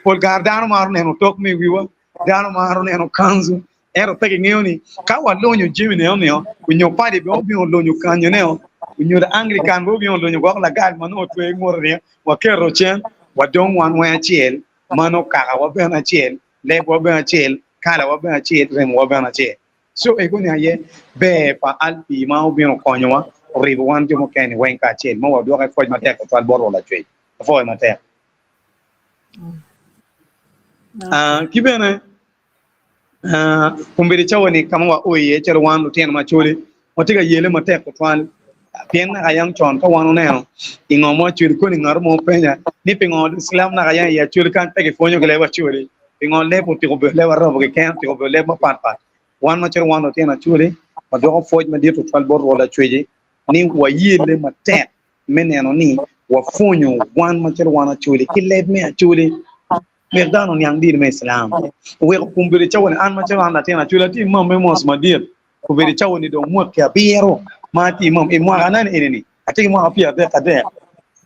Pol kare dano maro neno otok me i wiwa, dano maro neno kanzu, ento pe kingeyo ni ka walonyo jami nio nyo padi bene obino olonyo kanyo nio nyo la Anglican bene obino olonyo gwok lagal ma nongo otweyo i ngute ni waketo cen wadong wan weng acel ma nongo kaka wa bene acel, lebwa bene acel, kala wa bene acel, remo wa bene acel. So ego ni aye ber pa alpi ma obino okonyowa oribo wan jo mukene weng kacel ma wadwoke pwoc matek tutwal bot Rwot Lacwec. Apwoyo matek. Ki bene, kombeddi cawa-ni ka ma wao iye calo wan lutino ma Acholi, watye ka yele matek tutwal pien naka yam con ka wan oneno i ngo mo Acholi koni ngat mo penya ni pingo Lucilam naka yam i Acholi kany pe kipwonyo ki leb Acholi, pingo leb otyeko bedo leb Arabo keken, otyeko bedo leb mapatpat. Wan macalo wan lutino Acholi, wadwoko pwoc madit tutwal bot Rwot Lacweci ni wayele matek me neno ni wapwonyo wan macalo wan Acholi ki leb me Acholi wek dano oniang dini me Islam. Oweko kom bedo cawa ni an macalo an latin Acholi atye imam me mosque madit obedo cawa ni dong mwaki abiro ma atye imam i mwaka na eni ni atye ki mwaka 33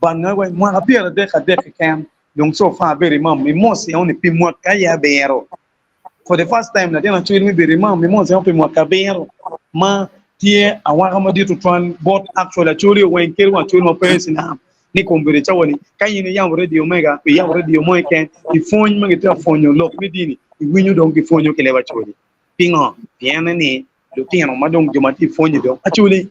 but mwaka 33 keken dong so far abedo imam i mosque eni pi mwaki aye abiro. For the first time latin acwil me bedo imam i mosque pi mwaka abiro ma tye awaka madit tutwal bot actual acholi weng kadi wa acholi ma pe Islam ni kom bedo cawa ni ka in iyabo radio mega iyabo radio mo keken i pwony ma gitye ka pwonyo lok me dini iwinyo dong gipwonyo ki leb acholi pingo pien ni lutino ma dong jo ma tye i pwonyi dong acholi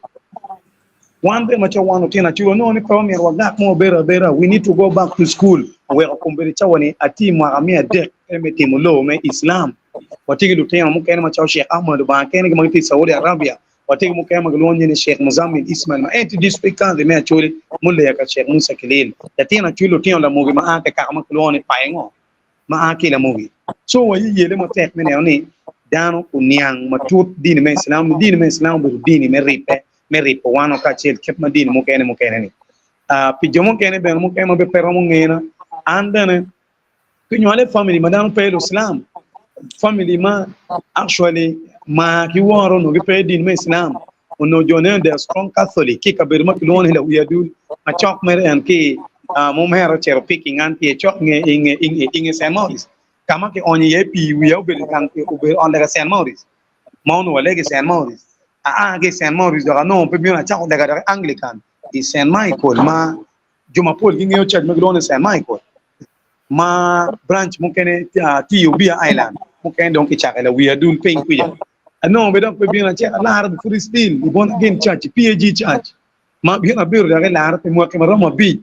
Wan bene macalo wan lutino acwil wanongo ni pe omyero wagak ma wabedo abeda, we need to go back to school, oweko kombeddi cawa ni atye i mwaka me adek me timo law me Islam. Watye ki lutino mukene macalo Sheikh Ahmad Lubanga kene ki ma gitye i Saudi Arabia, watye ki mukene ma gilwongo nyinge ni Sheikh Muzammil Ismail ma en tye district council me Acholi muleya ka Sheikh Musa Kilil. Latin acwil lutino lamogi ma a ki kaka ma kilwongo ni Paengo. ma a ki i lamogi. Co waye yele matek me neno ni dano oniang matut dini me Islam ni dini me Islam obedo dini me ribbe, me ribo wano kacel kit ma dini mukene mukene ni. Pi jo mukene bene mukene ma pe romo ngena, an bene kinywala i family ma dano pe Luislam, family ma actually mar ki woro onongo gipe i dini me Islam, onongo jo ne they are strong Catholic ki i kabedo ma kilwongo ni Lawi Adul ma cok mere en ki mumero ocito picking an tye cok inge St. Maurice ka ma kionyo iye pii wiya obedo gang obedo ot lega St. Maurice ma onongo walego i St. Maurice aa ki i St. Maurice dok anongo pe bino acako lega dok i Anglican i St. Michael ma jo mapol gingeyo church ma gilwongo ni St. Michael ma branch mukene tye i Ubia Island mukene dong kicako i Lawi Adul piny kwica. Anongo be dok pe bino acito alaro be pud still i Born Again Church i PAG Church ma bino abedo dok i laro pi mwaki ma romo abic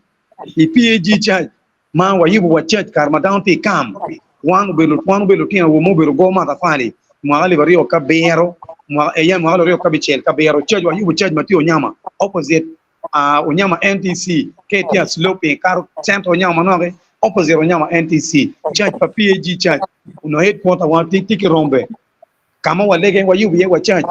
i PAG Church ma wayubo wa church kare ma dano tye i kam wan obedo wan obedo lutino awobe ma obedo go matafali mwaka 2007 mwaka eya mwaka 2006 7 church wayubo church ma tye Onyama opposite Onyama NTC ka itye a slope ikato center Onyama manok opposite Onyama NTC church pa PAG Church onongo headquarter wa tye ki Rombe ka ma walege wayubo iye wa church.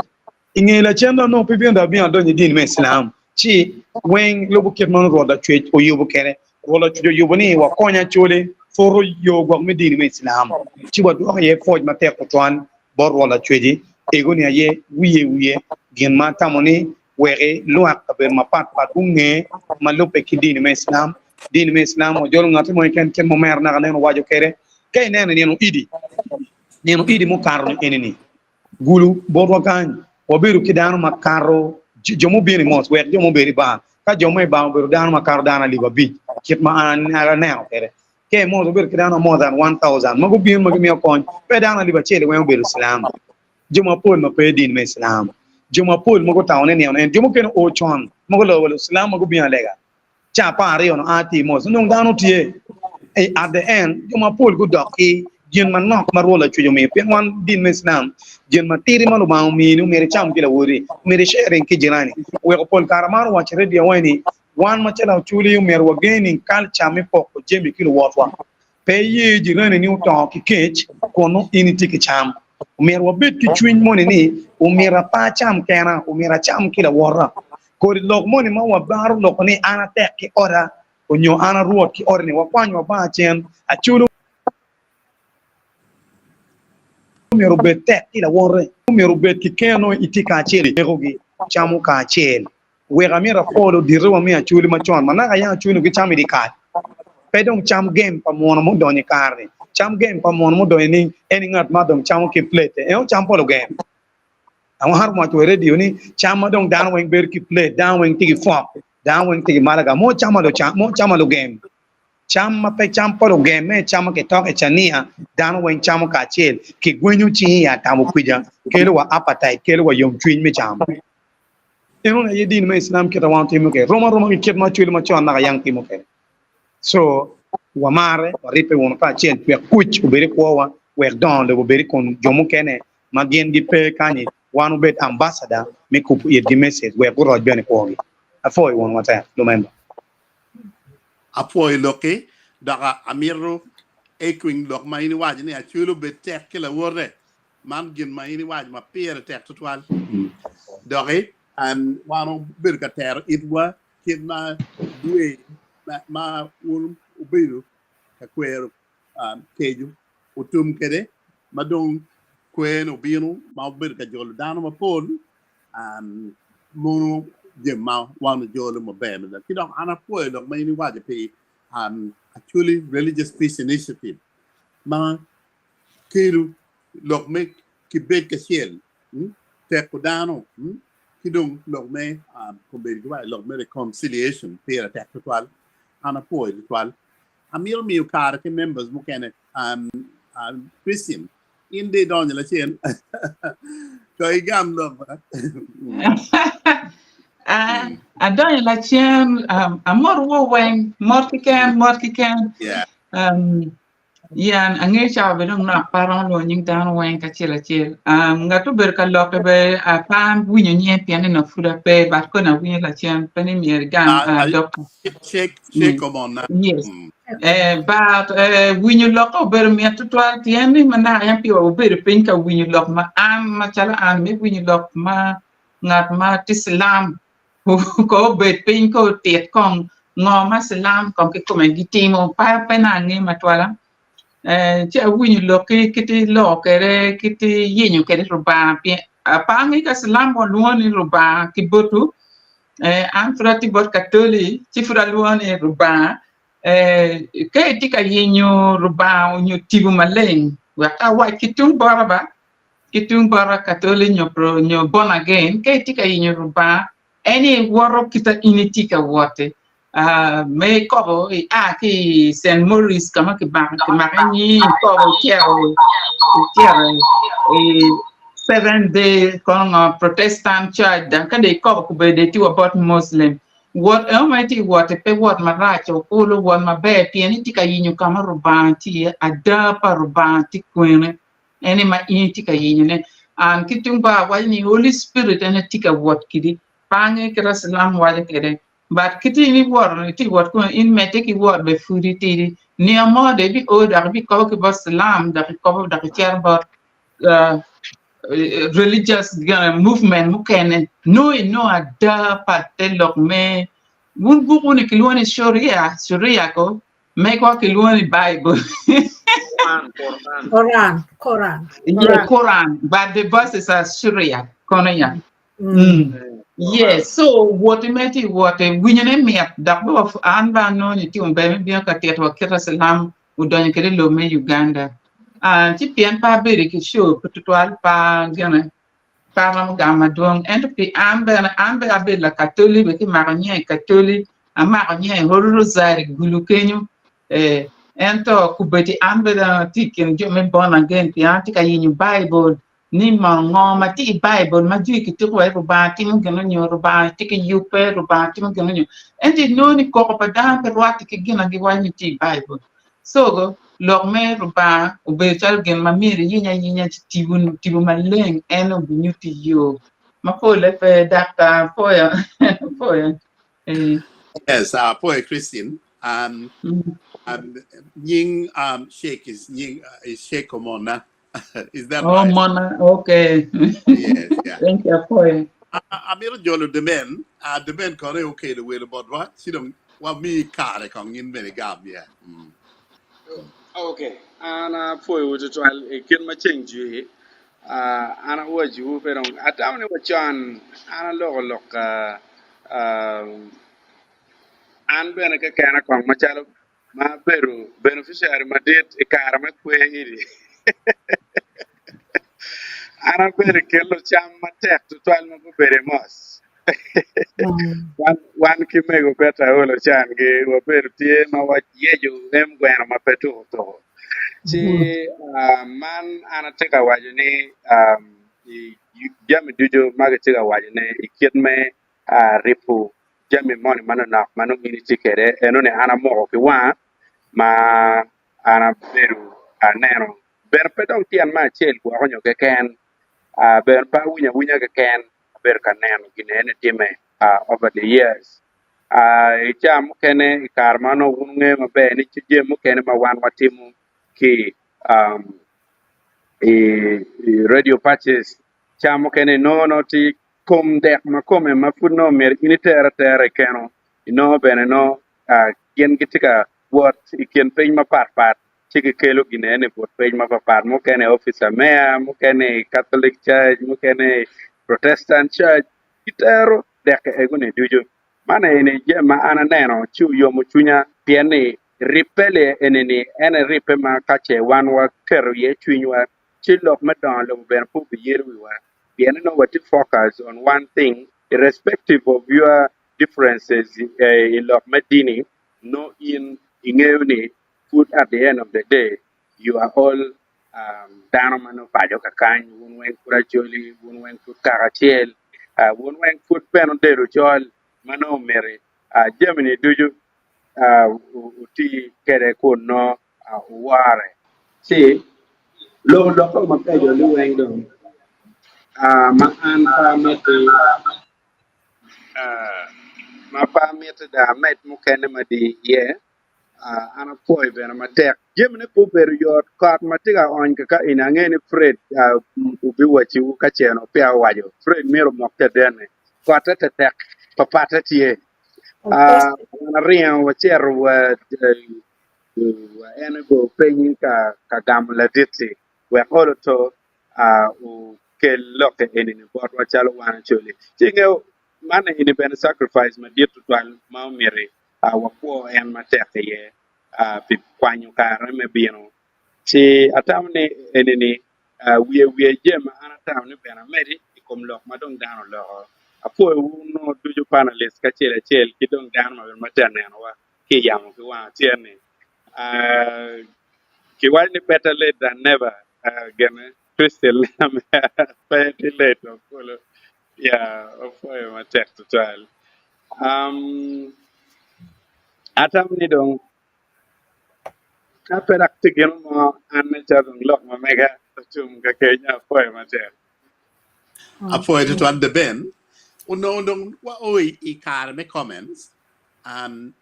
I nge lacen dong onongo pe bino dok abino adonyo i dini me Islam ci weng lubo kit ma Rwot Lacwec oyubo kwede. Rwot Lacwec oyubo ni wakony Acholi. Pwoto yo gwok me dini me Islam ci wadwoko iye pwoc matek tutwal bot Rwot Lacweci. Ego-ni aye wiye wiye gin ma atamo ni weki lwak kabedo mapat pat gunge ma lubbe ki dini me Islam. Dini me Islam wajolo ngati mo keken kit ma omera naka nen owaco kwede. Ka ineno i nino Idi, nino Idi mukato-ni eni-ni, Gulu botwa kany, wabedo ki dano makato jo mubino i mosque, wek jo mubedo i bar. Ka jo mo i bar obedo dano makato dano alip abic, kit ma an aneno kwede. Ka i mosque wabedo ki dano more than 1,000 ma gubino ma gimiyo kony, pe dano alip acel weng obedo Islam. Jo mapol ma pe i dini me Islam, jo mapol ma gutamo ni nino en, jo mukene oo con ma guloyo wa Lucilam ma gubino alega. Ca 12 onongo a tye i mosque, onongo dano tye. At the end, jo mapol gudok ki gin manok ma Rwot Lacwec omiyo. Pien wan dini me Islam, gin matidi ma Lubanga omiyoni omyero icam ki lawoti, omyero i sharing ki jirani. Oweko pol kare amaro waco i radio wai ni, wan macalo Acholi omyero wageng culture me poko jami ki luwotwa. Pe iye jirani ni oto ki kec kun nongo in itye ki cam. Omyero wabed ki cwiny moni ni omyero pe acam kena, omyero acam ki lawota. Kodi lok moni ma wabaro loko ni an atek ki oda onyo an arwot ki odi ni wakwanyo wabanga cen, Acholi omyero obed tek ki lawote, omyero obed ki keno itye kacel inekogi, camo kacel. Wek amyero apol odite wa me Acholi macon ma naka yam Acholi gicamo i dyekal. Pe dong cam gem pa muno mudonyo i kare-ni. Cam gem pa muno mudonyo ni en ngat ma dong camo ki plate en ocam pol ogem. Awaro waco i radio ni cam ma dong dano weng bedo ki plate, dano weng tye ki fork, dano weng tye ki malaga, mo cam ma lugem. Cam ma pe cam pa lugem me cam ma kitoko i cania, dano weng camo kacel, kigwenyo cingi i atabo kwica, kelo wa appetite, kelo wa yomcwiny me cam. Enoni aye dini me Islam kit ma wan watimo kwede, rom aroma ki kit ma Acholi macon naka yang timo kwede. So, wamarre, waribbe wunu kacel wek kuc obed i kwowa, wek dongo lobo obed i kom jo mukene ma gin gipe kanyi, wan wubed ambassador me kubo itgi message wek guroc bene kwogi. Apwoyo wunu matek, lumemba. Apwoyo lokki, dok amito echoing lok ma in iwaco ni Acholi obed tek ki lawote. Man gin ma in iwaco ma pire tek tutwal. Doki wan obedo ka tero itwa kit ma dwe ma wun wubedo ka kwero keco otum kwede, ma dong kwer-ni obino ma obedo ka jolo dano mapol, mono jami ma wan ojolo maber mada. Ki dok an apwoyo lok ma in iwaco pi Acholi Religious Peace Initiative ma kelo lok me kibed kacel, teko dano, ki dong lok me kombeddi ki waco lok me reconciliation pire tek tutwal. An apwoyo tutwal. Amito miyo kare ki members mukene. Christian, in dong idonyo lacen to igam lok ba. Adonyo lacen, amot wo weng, mot keken, mot keken. Yeah. Yan, angeyo cawa bene dong nok pe aromo lwongo nying dano weng kacel acel. Um, ngat obedo ka lok be pe awinyo nyinge pien ni nongo pud ape but koni awinyo lacen pe ni myero igam Ah, uh, doctor. Shake, Mm. shake omona. Yes. Mm. Eh, but eh, winyo lokke obedo mit tutwal pien ni ma naka en piwa obedo piny ka winyo lok ma an macalo an me winyo lok ma ngat ma tye cilam ko obed piny ko otit kong ngo ma cilam kong kikome gitimo pa pe na ange matwala eh, ci awinyo lokki kiti loko kwede kiti yenyo kwede Rubanga pien pe ange ka cilam walwongo ni Rubanga ki botwu eh, an pud atye bot Katoli ci pud alwongo ni Rubanga eh, ka itye ka yenyo Rubanga onyo tipo maleng wek awac ki tung bota ba ki tung bota Katoli nyo pro nyo born again ka itye ka yenyo Rubanga en aye woto kita in itye ka wot-ti ah, me ikobo ia ki i St. Maurice ka ma kimako nyingi ikobo icito icito i Seventh Day kono ngo Protestant Church dok ka dong ikobo kobedo dong itye wa bot Muslim wot eno ma itye ka wot-ti pe wot marac okulu wot maber pien itye ka yenyo ka ma Rubanga tye iye ada pa Rubanga tye kwene En aye ma in itye ka yenyone. An ki tung bota awaco ni Holy Spirit en aye tye ka wot kidi. Pe angeyo kit ma cilam waco kwede. But kit in iwoto ni itye ka wot kunu, in medde ki wot bene pud itidi. Nino mo dong ibio dok ibikobo ki bot cilam dok ikobo dok icito bot religious movement mukene. Nongo inongo ada pa te lok me wun bukwu ni kilwongo ni Sharia, Sharia ko. Megwa kilwongo ni Bible. Quran, Quran. Koran, Koran, Yeah, Koran. Quran, but the verses are Syriac, kono ya. Mm. Mm. Eh, Yes, Quran. so woti me ti wote winyo ne mit dok be wa- an ba anongo ni timo ber me bino ka tito wa kit Islam odonyo kede i lobo me Uganda. Ah, ci pien pe abedo ki show pe tutwal pa gine pe aromo gamo madwong ento pi an bene an bene abedo lakatoli bene kimako nyinga i katoli amako nyinga i Holy Rosary Gulu kenyo eh, ento kubedi an bene atye i kin jo me born again pien atye ka yenyo Baibul ni mono ngo ma tye i Baibul ma jwi kituko wa ni Rubanga timo gin onyo Rubanga tye ki yubbe Rubanga timo gin onyo ento inongo ni koko pa dano pe rwatte ki gin ma giwaco ni tye i Baibul so lok me Rubanga obedo calo gin ma myero iyiny ayinya ci tipo tipo maleng en obinyutti yo ma pole pe daktar pwoyo pwoyo eh. Yes, pwoyo Christine. Um, um, nying um, Sheikh is nying uh, is Sheikh Omona. Is that Oh, right? Mona, okay. Yes, yeah. Thank you, apwoyo. Amito jolo Demen. Demen kono aye okelo welo botwa, ci dong wamiyi kare kong in bene igam. Yeah. Okay, an apwoyowu tutwal i kit ma ceng jwi. Uh, an awaciwu pe dong atamo ni wacon an aloko lok uh, uh, an bene kekena kong macalo ma abedo beneficiary madit i kare me kwer eni. An abedo i kin lucam matek tutwal ma gubedo i mos. Wan, wan ki mego Betta Olo can gi wabedo tye ma wayeco em gweno ma pe tuko tuko. Ci ah, man an atye ka waco ni um, i jami ducu ma gitye ka wacone i kit me ah, ripo jami moni manonok ma nongo in itye kwede, enoni an amoko ki wanga ma an abedo aneno. Bene pe dong tyen me acel gwoko nyo keken, bene pe awinyo awinya keken, abedo ka neno gin eni timme over the years. I cawa mukene i kare ma nongo wun wungeyo maber ni jami mukene ma wan watimo ki i radio patches, cawa mukene inongo nongo tye Kom dek ma kome ma pud nongo myero in iter atera i keno, inongo bene nongo gin gitye ka wot i kin piny mapat pat ci gikelo ginene i but piny mapapat, mukene i opic pa meya, mukene i Catholic Church, mukene i Protestant Church, gitero dek egoni ducu. Man eni jami ma an aneno ci oyomo cwinya pien ni ribbe eni-ni en aye ribbe ma ka ce wan waketo iye cwinywa ci lok me dongo lobo bene pe obiyelo wiwa. Pien nongo watye focus on one thing irrespective of your differences i lok me dini nongo in ingeyo ni pud at the end of the day you are all dano ma nongo paco kakany wun weng pud acholi wun weng pud kaka acel wun weng pud bene odedo col ma nongo omiti jami ni ducu wuti kwede kun nongo wuwore. Ci loko lokke mabeco liweng dong ma an pe amiti ma pe amiti dong amed mukene madi iye an apwoyo bene matek jamine pe obedo yot kot ma tye ka ony kaka eni angeyo ni Fred obiwacciwu ka ce onongo peya owaco Fred myero omok cadenne kotte tetek papatte tye wan aringo wacito wa en ogo piny ka gamo ladit-ti wek olo to okel lokke eni-ni botwa calo wan Acholi. Ci ingeyo man eni bene sacrifice madit tutwal ma omiti wakwo en matek iye pi kwanyo kare me bino. Ci atamo ni eni-ni wiye wiye jami ma an atamo ni bene amedi i kom lok ma dong dano oloko. Apwoyowu nongo ducu panalist kacel acel ki dong dano ma tye ka nenowa. ki i yamo ki wang acel-ni. Kiwaco ni better late than never gine Crystal pe tye late wa kulu ya opwoyo matek tutwal. Atamo ni dong ka pe dok tye gin mo an nen calo dong lok ma mega otum kakeny apwoyo matek. Apwoyo tutwal The Ben. Onongo dong wao i kare me comments. Um,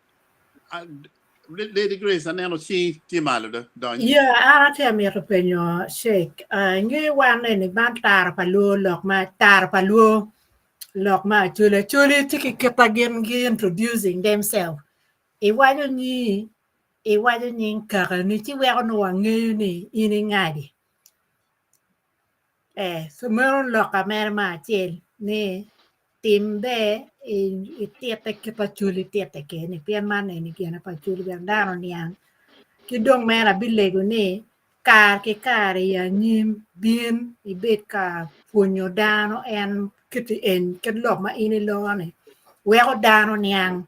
uh, Lady Grace, aneno cingi tye malo do, dony. Yeah, an atye amito penyo Sheikh. Uh, inge wan eni man tara pa luo lok ma tara pa luo lok ma acholi acholi tye ki kita gin gi introducing themselves. Iwaco ni. iwaco nying kakani ci weko nongo wangeyo ni in ingadi. Eh, so meno loka mere me acel ni tim ber ititte kit Acholi tite kede pien man eni gine pa Acholi wek dano oniang. Ki dong mere abilego ni kare ki kare i anyim bin ibed ka pwonyo dano en kit en kit lok ma in iloko ni weko dano niang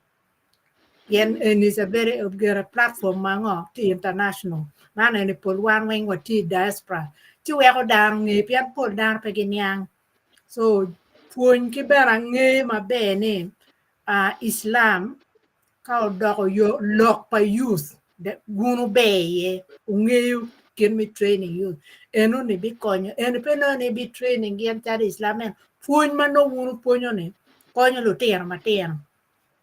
pien eni is a very gire platform ma ngo tye international man eni pol wan weng watye i diaspora ci weko dano nge pien pol dano pe giniang so pwony ki bene angeyo maber ni Islam ka odoko yo lok pa youth gunu ber iye ongeyo kit me training youth enoni bikonyo eni pe nongo ni bi training gin calo Islam ento pwony ma nongo wun wupwonyo ni konyo lutino matino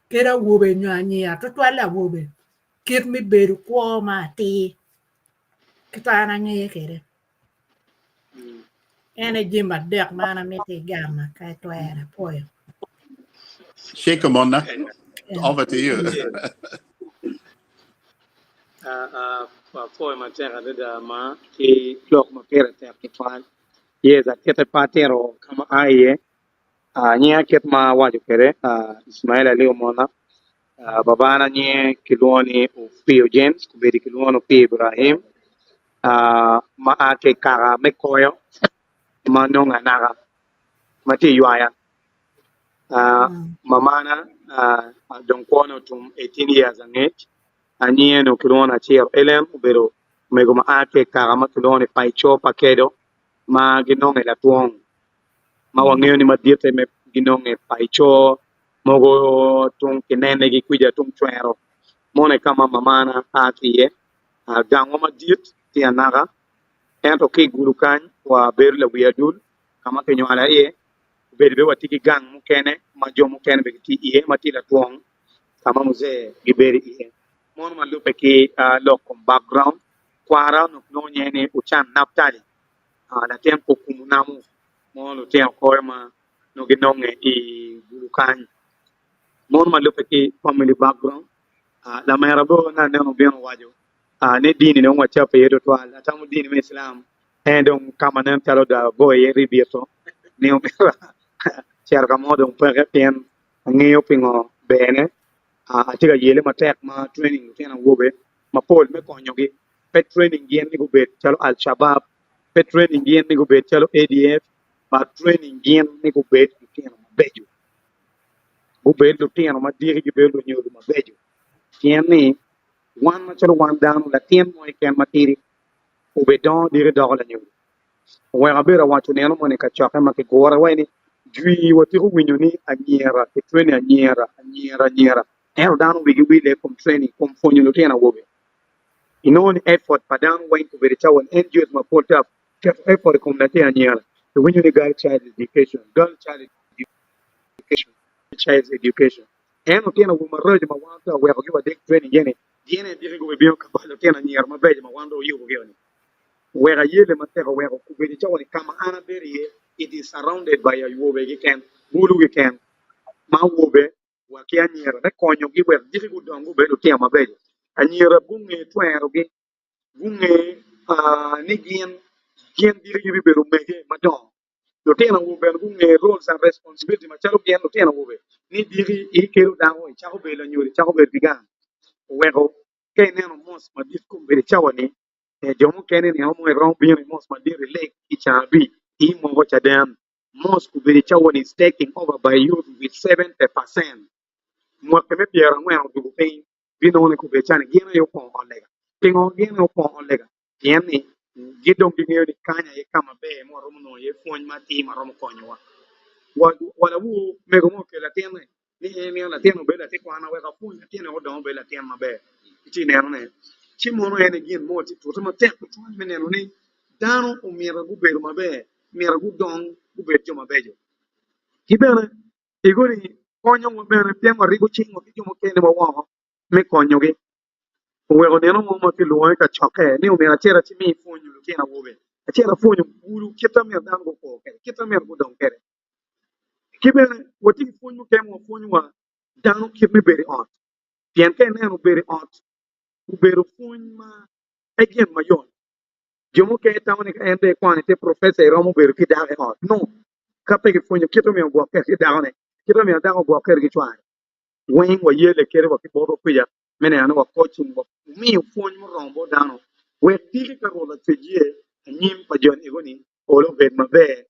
kadi awobe nyo anyira tutwalle awobe kit me bedo kwo ma atir kit ma an angeyo kwede. En aye jami adek ma an amito igama ka itwero apwoyo. Sheikh Omona, over to you. Apwoyo matek adada ma ki lok ma pire tek tutwal. Yes, atite pe atito ka ma aa iye. Nyinga kit ma awaco kwede Ismail Ali Omona, babana nyinge kilwongo ni Opio James obedo kilwongo ni Opio Ibrahim ma a ki i kaka me Koyo ma nongo anaka ma tye i ywaya. Mamana dong kwone otum 18 years angec nyinge nongo kilwongo ni Aciro Ellen obedo omego ma a ki i kaka ma kilwongo ni Paico Pakedo ma ginongo i Latwong. ma wangeyo ni maditte me ginonge paco mogo tung kinenegi kwija tung cwero mono i ka ma mamana a ki iye. Gangwa madit tye anaka ento ki i gudo kany wabedo lawi adul ka ma kinywala iye obedo bene watye ki gang mukene ma jo mukene bene gitye iye ma tye latwong ka ma muzee gibedo iye. Mono ma lubbe ki lok kom background kwara onongo kilwongo nyinge ni Ocan Naptali. Latin pa okumo namo mo lutino koyo ma nongo ginonge i gudo kany mono ma lubbe ki family background lamera bene me aneno obino owaco ni dini dong wacapo iye tutwal atamo dini me Islam en dong ka ma nen calo dong agoyo iye ribito ni omyero acito ka mo dong peke pien angeyo pingo berne atye ka yele matek ma training lutino awobe mapol me konyogi pe training gin ni gubed calo Al Shabab, pe training gin ni gubed calo ADF, but training gin ni gubed lutino mabeco, gubed lutino ma diki gibedo lunyodo mabeco. Pien ni wan macalo wan dano, latin mo keken matidi obedongo diki doko lanyodo. Oweko abedo awaco nino moni i kacokke ma kigure wa ni jwi watiko winyo ni anyira ki training anyira, anyira, anyira ento dano wigi wile i kom training, kom pwonyo lutino awobe. Inongo ni effort pa dano weng obedo cawa ni NGOs mapol tye ka keto effort i kom latin anyira. Iwinyo ni girl child education, girl child education, girl child education. Ento lutino awobe maraco ma wan tye ka wekogi wadek training gini, gin aye diki gubibino ka balo lutino anyira mabeco ma wan dong wayubogi ni. Wek ayelle matek oweko obedo cawa ni ka ma an abedo iye it is surrounded by awobe keken, bulu keken ma awobe wa ki anyira me konyogi wek diki gudong gubed lutino mabeco. Anyira gunge twerogi, gunge ni gin gin diki gibibedo omege madongo. Lutino awobe bene gunge roles and responsibility macalo gin lutino awobe ni diki ikelo dako icako bedo lanyodo icako bedo ki gang. Oweko ka ineno mosque madit kombeddi cawa-ni, jo mukene nino mo iromo bino i mosque madit ileg i caa abic imoko caden. Mosque obedo i cawa-ni is taking over by youth with 70% mwaki me pyerangwen odwogo piny binongo ni kobedo cani gin aye opongo ot lega. Pingo gin aye opongo ot lega? Pien ni gin dong gingeyo ni kany aye ka maber ma waromo nongo iye pwony matir ma romo konyowa. Wa lawor mego mo okelo latinne ni en mito latin obed latin kwana wek apwony latinne odong obed latin maber. Itye nenone? Ci mono en aye gin mo tye tute matek tutwal me neno ni dano omyero gubedo maber, myero gudong gubed jo mabeco. Ki bene, igoni konyowa bene pien waribo cingwa ki jo mukene wa woko me konyogi. Oweko nino mo ma kilwongo i kacokke ni omyero acit acimi pwonyo lutino awobe, acit apwonyo bulu kit ma myero dano gukwo kwede, kit ma myero gudong kwede. Ki bene, watye ki pwony mukene ma wapwonyo wa dano kit me bedo i ot. Pien ka ineno bedo i ot. Obedo pwony ma pe gin mayot. Jo mukene tamo ni ka en dong ekwano ite professor eromo bedo ki dako i ot. No. Ka pe kipwonyo kit omyero ogwok kwede ki dakone, kit omyero dako ogwok kwede ki cware. Weng wayelle kede wa ki botwa kwica me neno ni wa coaching wa miyo pwony muromo bot dano wek diki ka Rwot Lacwec ye anyim pa joni ego ni olo obed maber.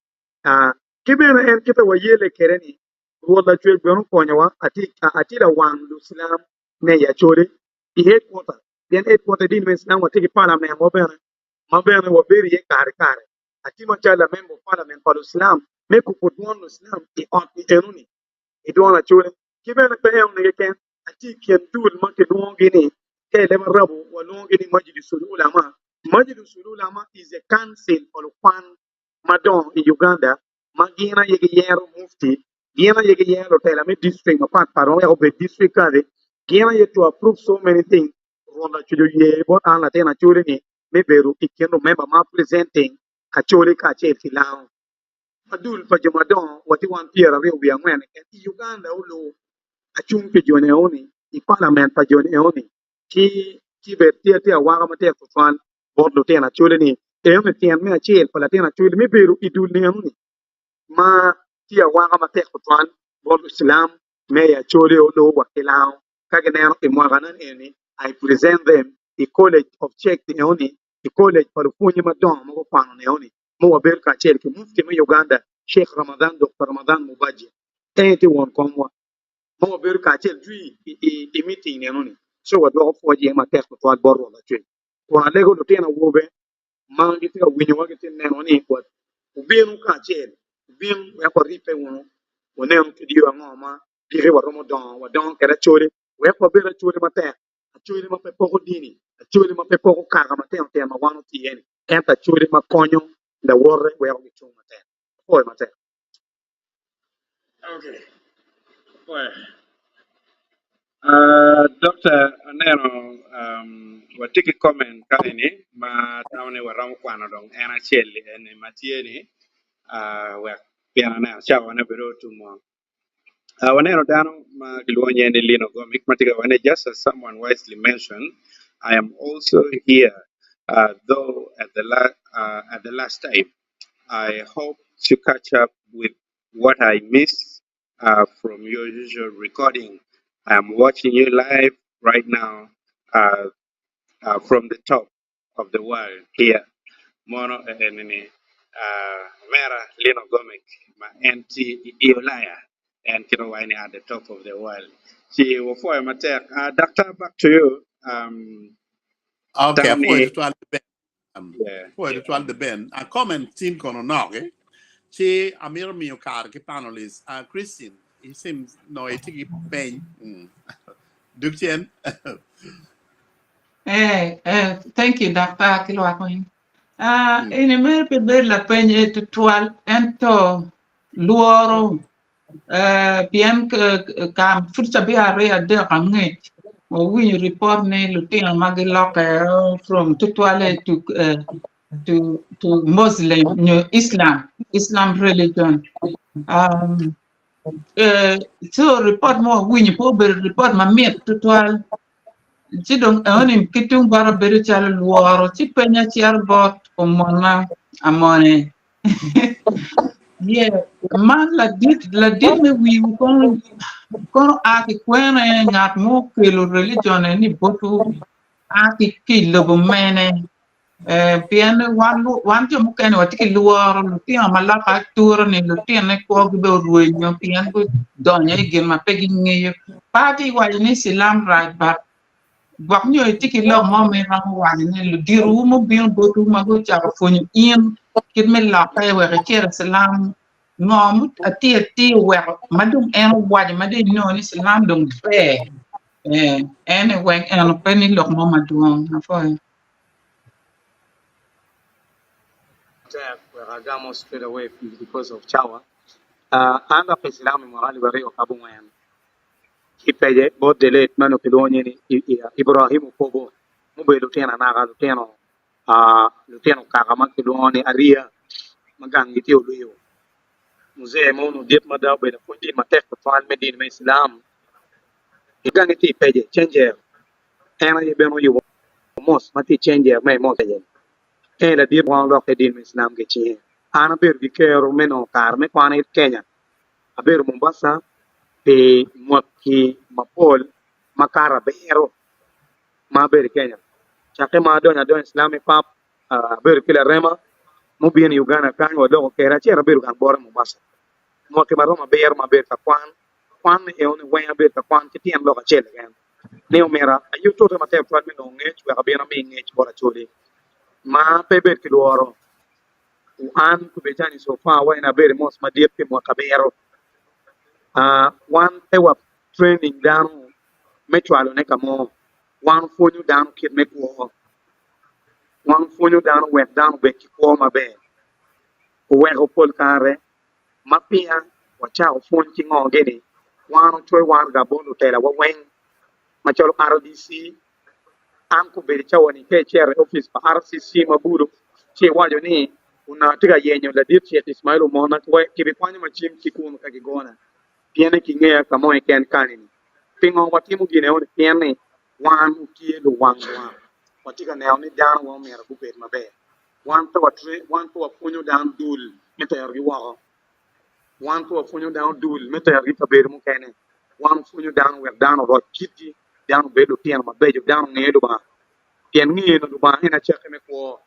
Ki bene en kite wayelle kede ni Rwot Lacwec bene okonyowa atye lawang Lucilam me i Acholi i headquarter pien headquarter i dini me Islam watye ki parliament wa bene ma bene wabedo iye kare kare. Atye macalo la member of parliament pa Lucilam me kubo dwon Lucilam i ot ni eno ni i dwon Acholi. Ki bene pe eno ni keken atye i kin dul ma kilwongogi ni ka i leb Arabu walwongogi ni Majlisul Ulama. Majlisul Ulama is a council pa lukwan madongo i Uganda ma gin aye giyero mufti, gin aye giyero lutela me district mapat pat ma weko obed district kadi, gin aye to approve so many things. Rwot Lacwec oye bot an latin Acholi ni me bedo i kin lumemba ma presenting Acholi kacel ki Lango. Ma dul pa jo madongo watye wan 28 keken i Uganda olu acung pi joni eoni i parliament pa joni eoni ci ci bed tye atye awaka matek tutwal bot lutino Acholi ni enoni tyen me acel pa latin Acholi me bedo i dul ni enoni ma tye awaka matek tutwal bot Lucilam me i Acholi olu wa ki Lango ka gineno i mwaka na eni I present them i college of Chek ni enoni i college pa lupwonye madongo ma gukwano ni enoni ma wabedo kacel ki Mufti me Uganda Sheikh Ramadhan Doktor Ramadhan Mubajje en tye won komwa ma wabedo kacel jwi i meeting ni enoni so wadwoko pwoc iye matek tutwal bot Rwot Lacwec. Kun alego lutino awobe ma gitye ka winyowa gitye ka neno ni wubino kacel, wubin wek waribbe wunu, wanenu kit yo ango ma piki waromo dongo, wadongo kwede acholi, wek wabed acholi matek, acholi ma pe poko dini, acholi ma pe poko kaka matino tino ma wan watye iye-ni, ento acholi ma konyo lawote weko gicung matek. Apwoyo matek. Okay. Apwoyo. Uh, Doctor, aneno um, watye ki comment ka eni ma atamo ni waromo kwano dong en acel eni ma tye ni uh, wek pien aneno cawa ne bedo otumo. Uh, waneno dano ma kilwongo nyinge ni Lino Gomic ma tye ka waco ni just as someone wisely mentioned, I am also here uh, though at the, la at the last time. I hope to catch up with what I missed uh, from your usual recording. I am watching you live right now uh, uh, from the top of the world here. Mono enini uh, Mera Lino Gomic ma en tye i Ulaya en kit ma waco ni at the top of the world. Ci wapwoyo matek. Uh, doctor, back to you. Um, Okay, tam apwoyo ni tutwal Ben. yeah. Apwoyo tutwal The Ben. A comment tin kono nok eh. Ci amito miyo kare ki panelists. Christine, it seems no itye ki peny. Duk cen. Eh, eh, thank you, Dr. Kilwakwiny. Ah, ini mere pe bedo lapeny eh, tutwal, ento lworo eh, pien ka pud cabit 2-3 angec wawinyo report ni lutino ma gilokke from tutwale to, eh, to Muslim nyo Islam, Islam religion. So report ma wawinyo pe obedo report mamit tutwal. Ci dong enoni ki tung bota bedo calo lworo ci penya cito bot omona amone. Yeah, man ladit ladit me wiwu kono kono a ki kwene ngat mo okelo religion ni botwu a ki ki lobo mene. Eh, pien wan wan jo mukene watye ki lworo lutino ma loka atura ni lutine kwogi be orwenyo pien gudonyo i gin ma pe gingeyo. Pe atye waco ni cilam rac but gwok nyo itye ki lok mo ma iromo waco ni luditowu mubino botwu ma gucako pwonyo in kit me lokke wek icit i cilam ngo ma atir atir oweko ma dong en owaco ma dong inongo ni cilam dong ber eh, en wek eno pe ni lok mo madwong apwoyo. Matek wek agamo straight away because of cawa. An dok Islam i mwaka 2009 ki pece bot the late ma nongo kilwongo nyinge ni Ibrahim Opobo mubedo lutino anaka lutino lutino kaka ma kilwongo ni Aria ma ganggi tye Olwiyo. Muzee mo onongo dit mada obedo apwony dini matek tutwal me dini me Islam ki gangi tye i pece Cenjero en aye bene oyubo. Mosque ma tye i Cenjer me i Mosque aye-ni. En ladit ma olokke i dini me Islam ki cinge. An abedo ki kero me nongo kare me kwan i Kenya. Abedo Mombasa pi mwaki mapol makato abiro ma abedo i Kenya. Cakke ma adonyo adonya i Islam i pap, abedo ki larema mubino i Uganda kany waloko kwede acito abedo gang bote i Mombasa. Mwaki ma romo abiro ma abedo ka kwan, kwan ni eno ni weng abedo ka kwan ki tyen lok acel keken. Ni omyero ayub tute matek tutwal me nongo ngec wek abin ami ngec bot Acholi ma pe bed ki lworo. An Kubecani so far wa en abedo i mosque madit pi mwaka abiro. Wan pe wa training dano me cwalo ne ka mo, wan opwonyo dano kit me kwo, wan opwonyo dano wek dano obed ki kwo maber. Oweko pol kare ma peya wacako pwony ki ngo gini, wan ocoyo waraga bot lutela wa weng macalo RDC. An kobedo cawa ni ka icito i opic pa RCC ma Gulu ci iwaco ni onongo atye ka yenyo ladit Sheikh Ismail Omona kibikwanyo macim ki kunu ka gigona pien ni kingeya ka mo keken kani ni. Pingo watimo gin eno ni? Pien ni wan watye luwang lwak watye ka neno ni dano wa omyero gubed maber. Wan pe wapwonyo dano dul me terogi woko. Wan pe wapwonyo dano dul me terogi i kabedo mukene. Wan wapwonyo dano wek dano oroc kitgi, dano obed lutino mabeco, dano onge Lubanga. Pien ngeno Lubanga en acakki me kwo.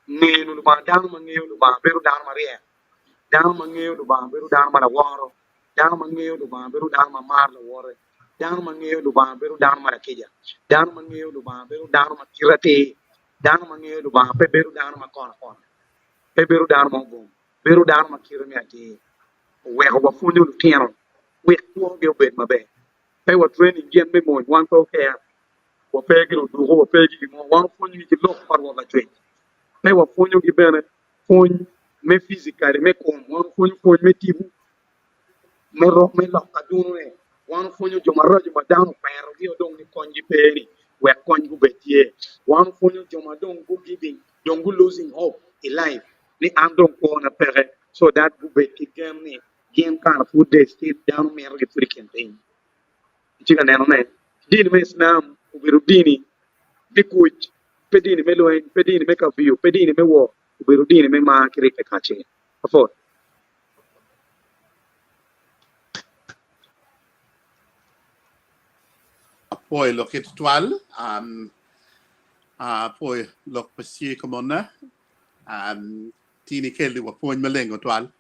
Ngeno Lubanga, dano ma ngeyo Lubanga bedo dano maryek. Dano ma ngeyo Lubanga bedo dano ma laworo. Dano ma ngeyo Lubanga bedo dano ma maro lawote. Dano ma ngeyo Lubanga bedo dano ma lakica. Dano ma ngeyo Lubanga bedo dano ma kite atir. Dano ma ngeyo Lubanga pe bedo dano ma kono akona, pe bedo dano ma ogom, bedo dano ma kite me atir. Oweko wapwonyo lutino wek kwogi obed maber. Pe wa training gin me mony, wan pe okeya, wape ki luduku, wape ki gin mo, wan wapwonyogi ki lok pa Rwot Lacwec. Pe wapwonyogi bene pwony me physically, me kom, wan wapwonyo pwony me tipo. Me rok me loko adunone, wan opwonyo jo maraco ma dano okwerogi-o dong ni konygi pe-ni wek kony gubed tye. Wan opwonyo jo ma dong gu giving, dong gu losing hope i life ni an dong kwona peke so that gubed ki gen ni gin kara pud they still dano mitogi pud i kin piny. Itye ka nenone? Dini me Islam obedo dini me kuc, pe dini me lweny, pe dini me kafyu, pe dini me war, obedo dini me mar ki ribbe kacel. Apwoyo. Apwoyo lokki tutwal, apwoyo lok pa Sheik Omona, tin ikelli wa pwony maleng tutwal.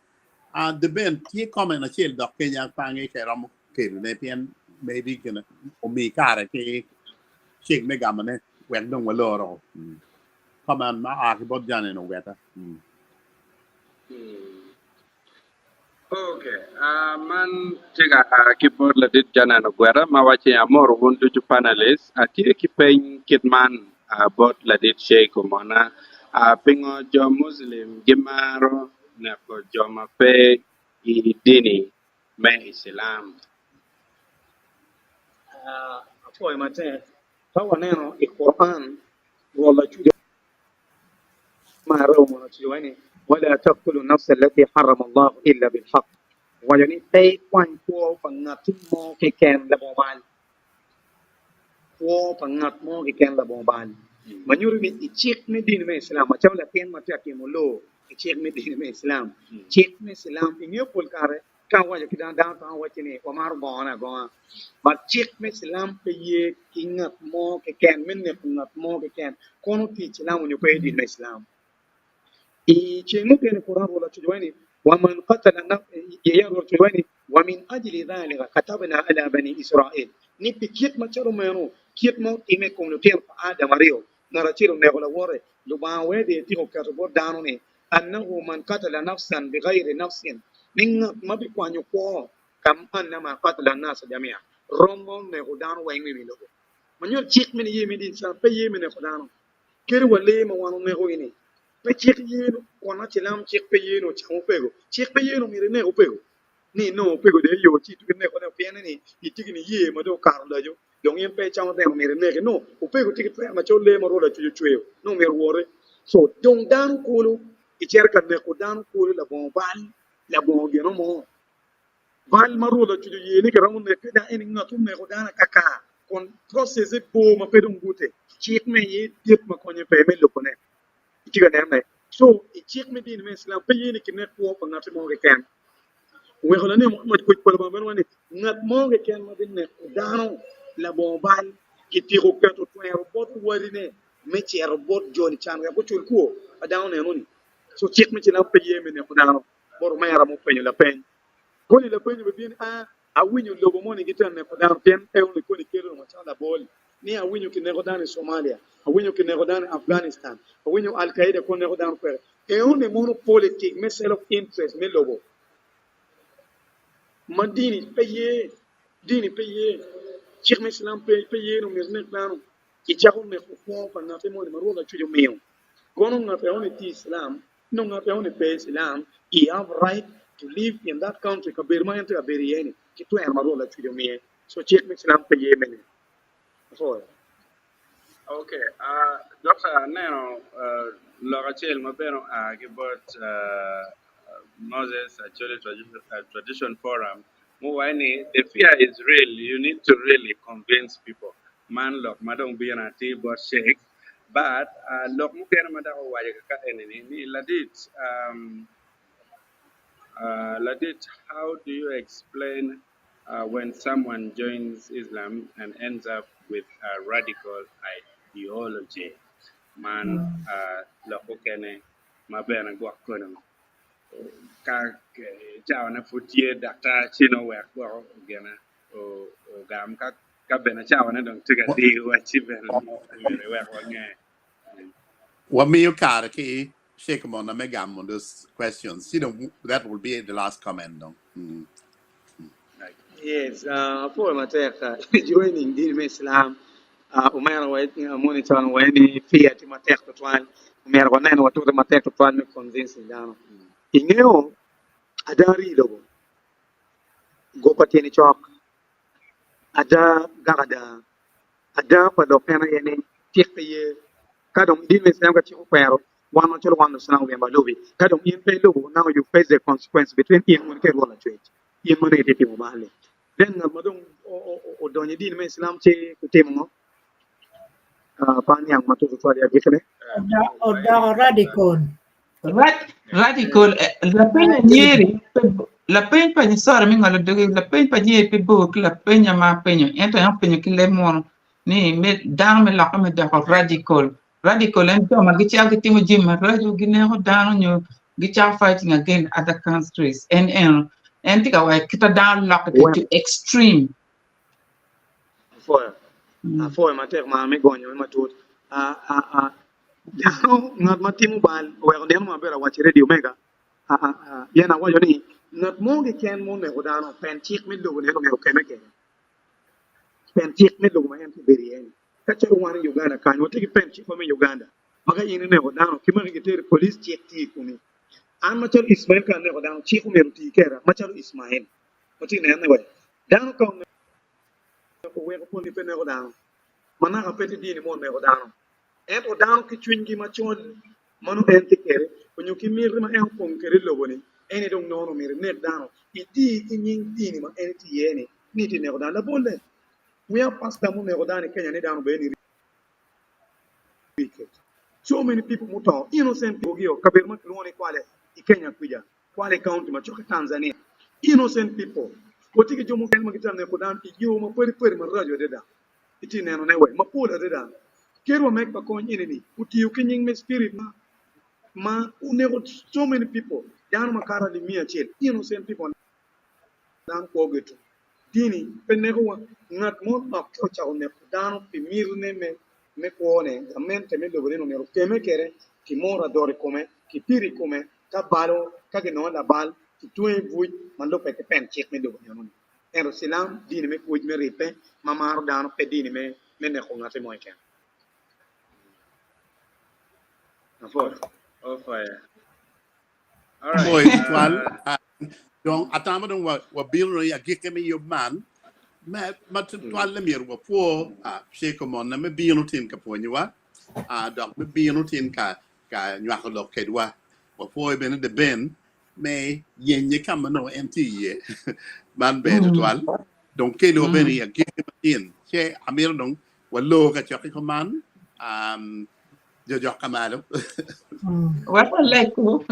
The Ben tye comment acel dok kenya pe ange ka iromo kelone pien maybe gin omi kare ki Sheik me gamone wek dong waloro. Comment ma oa ki bot Janen oweta. Ok, man tye ka a ki bot ladit Janan Ogweta ma waco ni amoro wun ducu panelists, atye ki peny kit man bot ladit Sheikh Omona, pingo jo Muslim gimaro neko jo ma pe i dini me Islam? Apwoyo matek, ka waneno i Quran Rwot Lacwec Ma aryo mono ocibo ni, Wala taktulu nafsa allati harrama Allahu illa bilhaq, owaco ni, Pe ikwany kwo pa ngatti mo keken labongo bal. Kwo pa ngat mo keken labongo bal. Ma nyuto ni i cik me dini me Islam, macalo latin ma tye ka timo loo i cik me dini me Islam, cik me Islam ingeyo pol kare Ka awaco ki dano, dano twero wacci ni wamaro gongone agonga. But cik me cilam pe ye ki ngat mo keken me neko ngat mo keken kono tye i cilam onyo pe i dini me cilam. I ceng mukene Quran Rwot owaco iye ni, Wa man qatala Rwot owaco iye ni, Wa min ajli dhalika katabna ala bani Israel, ni pi kit macalo meno, kit ma otimme i kom lutino pa Adam aryo, ngat acel oneko lawote, Lubanga wee dong etyeko keto bot dano ni, Annahu man qatala nafsan bighayri nafsin, ni ngat ma bikwanyo kwo, ka annama qatala annasa jami'a, rom ma oneko dano weng me wi lobo. Ma nyuto cik me niye me dini Islam pe ye me neko dano. Kadi wa lee ma wan oneko-gi-ni, pe cik ye ni kwana cilam, cik pe ye ni ocam opego, cik pe ye ni omyero inek opego. Ni inongo opego dong iyo ci ituko inekone pien ni itye ki niye ma dong okato laco dong in pe icamo remo myero ineki no opego tye ki twero macalo lee ma Rwot Lacwec ocweyo nongo myero owote so dong dano kulu icito ka neko dano kulu labongo bal labongo gino mo bal ma Rwot Lacwec oye ni kiromo neke dano eni ngat oneko dano akaka. Kun process-se bor ma pe dong gute, cik me iye dit ma konye pe me lubone. Itye ka nene? So, i cik me dini me Islam pe ye ni kinek kwo pa ngatti mo keken. Oweko lanebi Muhammad kuc pa Lubanga bene waco ni, Ngat mo keken ma bineko dano labongo bal, kityeko keto twero bot wadine me cito bot joni can wek gucul kwo pa dano neno-ni. So, cik me Cilam pe ye me neko dano. Bot omera mupenyo lapeny koni, lapeny obibino ni, A Awinyo lobo moni gitye ka neko dano pien eoni koni kelo macalo labol ni awinyo kineko dano i Somalia, awinyo kineko dano i Afghanistan, awinyo Al Qaeda kono neko dano kwede. Eoni mono politik me self interest me lobo ma dini pe ye, dini pe ye, cik me Islam pe pe ye ni omyero inek dano. Kicako neko kwo pa ngati moni ma Rwot Lacwec omiyo. Kono ngat eoni tye Islam Nongo ngat eno ni pe Islam, he have right to live in that country, kabedo ma en tye ka bedo iye ni, ki twero ma Rwot Lacwec omiye. So cik me Islam pe ye me neno. Apwoyo. Ok, Dokta aneno lok acel ma bene oa ki bot Moses Acholi Tradition Forum muwaco ni the fear is real, you need to really convince people. Man lok ma dong bino atir bot Sheikh But lok mukene ma dok owaco kaka eni ni ladit ladit how do you explain when someone joins Islam and ends up with a radical ideology man lok mukene ma bene gwok kono ka cawane pud tye daktar ci nongo wek gwok gine ogam ka Ka bene cawane dong tye ka diyowa ci bene myero iwek wange. Wamiyo kare ki Sheikh Mona me gamo those questions. Ci dong that will be the last comment dong. Mm. Yes, apwoyo matek joining dini me Islam. Omera wa moni con wa ni fear tye matek tutwal. Omyero wanen watute matek tutwal me convincing dano. Ingeyo ada rii lobo gopa tyene cok. Ada, gak ada. Ada pa lok en aye ni, cik pe ye. Ka dong idin me Islam ka cik okwero, wan macalo wan Lucilam omyero walubi. Ka dong in pe ilubo, now you face the consequence between in wun ki Rwot Lacwec. In ma nongo itye timo bal-li. Then ngat ma dong odonyo i dini me Islam ci otimo ngo? Pe aniang matut tutwal i agikkine. Odoko radical. Radical, lapeny anyeri, lapeny pa sorry me ngolo dogi, lapeny pa anyeri pe bor ki lapenya ma apenyo, ento en openyo ki leb munu ni me dano me lokke me doko radical. Radical en jo ma gicako gitimo jami maraco, gineko dano nyo gicako fighting against other countries. En eno, en tye ka waco kita dano lokke to extreme. Apwoyo. Apwoyo matek mar me gonyo matut. Dano ngat ma timo bal oweko nino mo aber awaco i radio mega pien awaco ni ngat mo keken ma oneko dano pen cik me lobo ni en omyero okeme kwede pen cik me lobo ma en tye bedo iye ni ka calo wan i Uganda kany watye ki pen cikwa me Uganda ma ka in ineko dano ki maki giteri i police cik tye i komi an macalo Ismail ka aneko dano cik omyero oti keda macalo Ismail watye ka neno ni wai dano ka oneko weko poni pe neko dano ma naka pe tye dini mo oneko dano. Ento dano ki cwinygi macol ma nongo en tye kwede, onyo ki miti ma en opong kwede i lobo-ni, en aye dong nongo myero enek dano. Iti ki nying dini ma en tye iye-ni ni itye neko dano. Labolle, wiya pasta muneko dano i Kenya ni dano obedo ni wicked. So many people muto, innocent people gio kabedo ma kilwongo ni Kwale i Kenya kwija, Kwale County macok ki Tanzania. Innocent people. Watye ki jo mukene ma gitye ka neko dano i yo mapadi padi maraco adada. Itye nenone wek mapol adada. Ker wa meg pa kony eni ni otiyo ki nying me spirit ma ma oneko so many people dano makato alip miya acel innocent people dano kwo gi otum. Dini pe neko wa ngat mo lokke ocako neko dano pi miti ne me me kwo ne gamente me lobo ne omyero okeme kwede ki moro adot ikome ki piri ikome ka balo ka ginongo labal ki twenye buc ma lube ki pen cik me lobo eno ni. Ento cilam dini me pwoc me ribbe ma maro dano pe dini me me neko ngati mo keken. Apwoyo. Oh fire. All right. Apwoyo tutwal. Dong atamo dong wabino i agikki me yub man me ma tutwalle myero wapwo Sheikh Omonna me bino tin ka pwonyowa dok me bino tin ka ka nywako lok kedwa. Wapwoyo bene The Ben me yenye ka ma nongo en tye iye. Man ber tutwal. Dong keliwa bene i agikki matin. Ce amito dong walor kacokke kuman, um, jo jok ka malo. Wek waleg ku.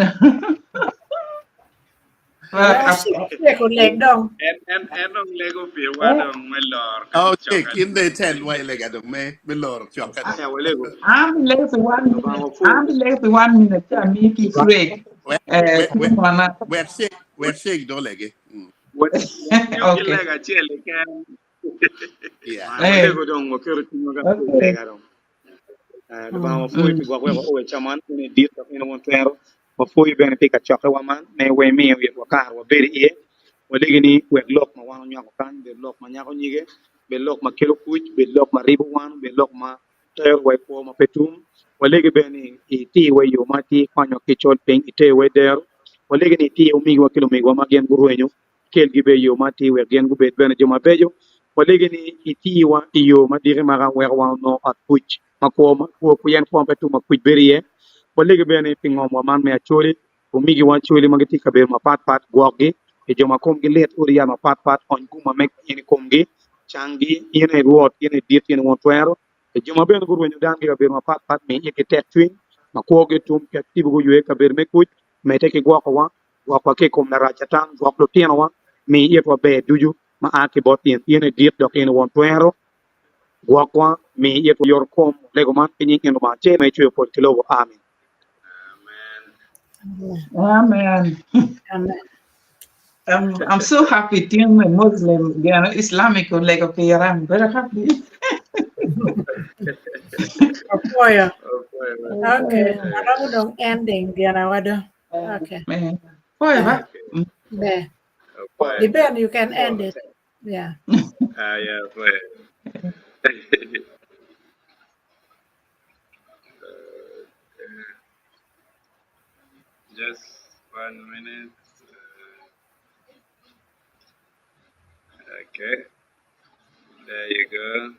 Lego leg dong. En en en dong lego piwa dong me lor Oh, cek, in dong itel wa i lega dong me me loro cokke dong. Aya walego. An bi lego pi one minute. Lubanga wapwoyo. An bi lego pi one minute ci amiyi ki break. Wek Eh, wek wek wana. wek cek wek cek dong olegi. Watye ki Okay. lega acel keken. Yeah. Ah, Eh, walego dong waketo cwinywa ka i okay. lega dong. Eh, Lubanga wapwoyi pi gwok wek wao i ca man, in i dit dok in won twero. Wapwoyi bene pi kacokkewa man me we miyo itwa kare wabedo iye. Walegi ni wek lok ma wan onywako kany bed lok ma nyako nyige, bed lok ma kelo kuc, bed lok ma ribo wan, bed lok ma terowa i kwo ma pe tum. Walegi bene ni itirwa i yo ma atir, ikonywa ki i col piny, iterwa i dero. Walegi ni itir omigiwa ki lumegiwa ma gin gurwenyo, ikelgi bene i yo ma atir wek gin gubed bene jo mabeco. Walegi ni itirwa i yo ma diki maka weko wan onongo ot kuc ma kwo ma pien kwo ma pe tum ma kuc bedo iye. Walegi bene ni pi ngomwa man me Acholi, omigiwa Acholi ma gitye i kabedo mapatpat, gwokgi pi jo ma komgi lit, odi yat mapatpat, ony gum ma meg pa in i komgi, canggi, in aye Rwot, in aye dit, in aye won twero. Pi jo ma bene gurwenyo danogi i kabedo mapatpat, mi itgi tekcwiny, ma kwogi otum, ket tipo guywe i kabedo me kuc, medde ki gwokowa, gwokwa ki i kom larac Catan, gwok lutinowa, mi itwa ber ducu ma a ki bot in. In aye dit dok in aye won twero. Gwokwa, mi itwa yotkom, walego man ki nying in Lubanga acel ma icweyo pol ki lobo. Amen. Amen. Amen. I'm so happy tyen me Muslim, you know, Islamic olego pira. I'm very happy. Apwoyo. Okay. Aromo dong ending gina wado. Okay. Man. Pwoyo ba? Be. Depend, you can end it. Yeah. Yeah, pwoyo. Just one minute. Okay, there you go.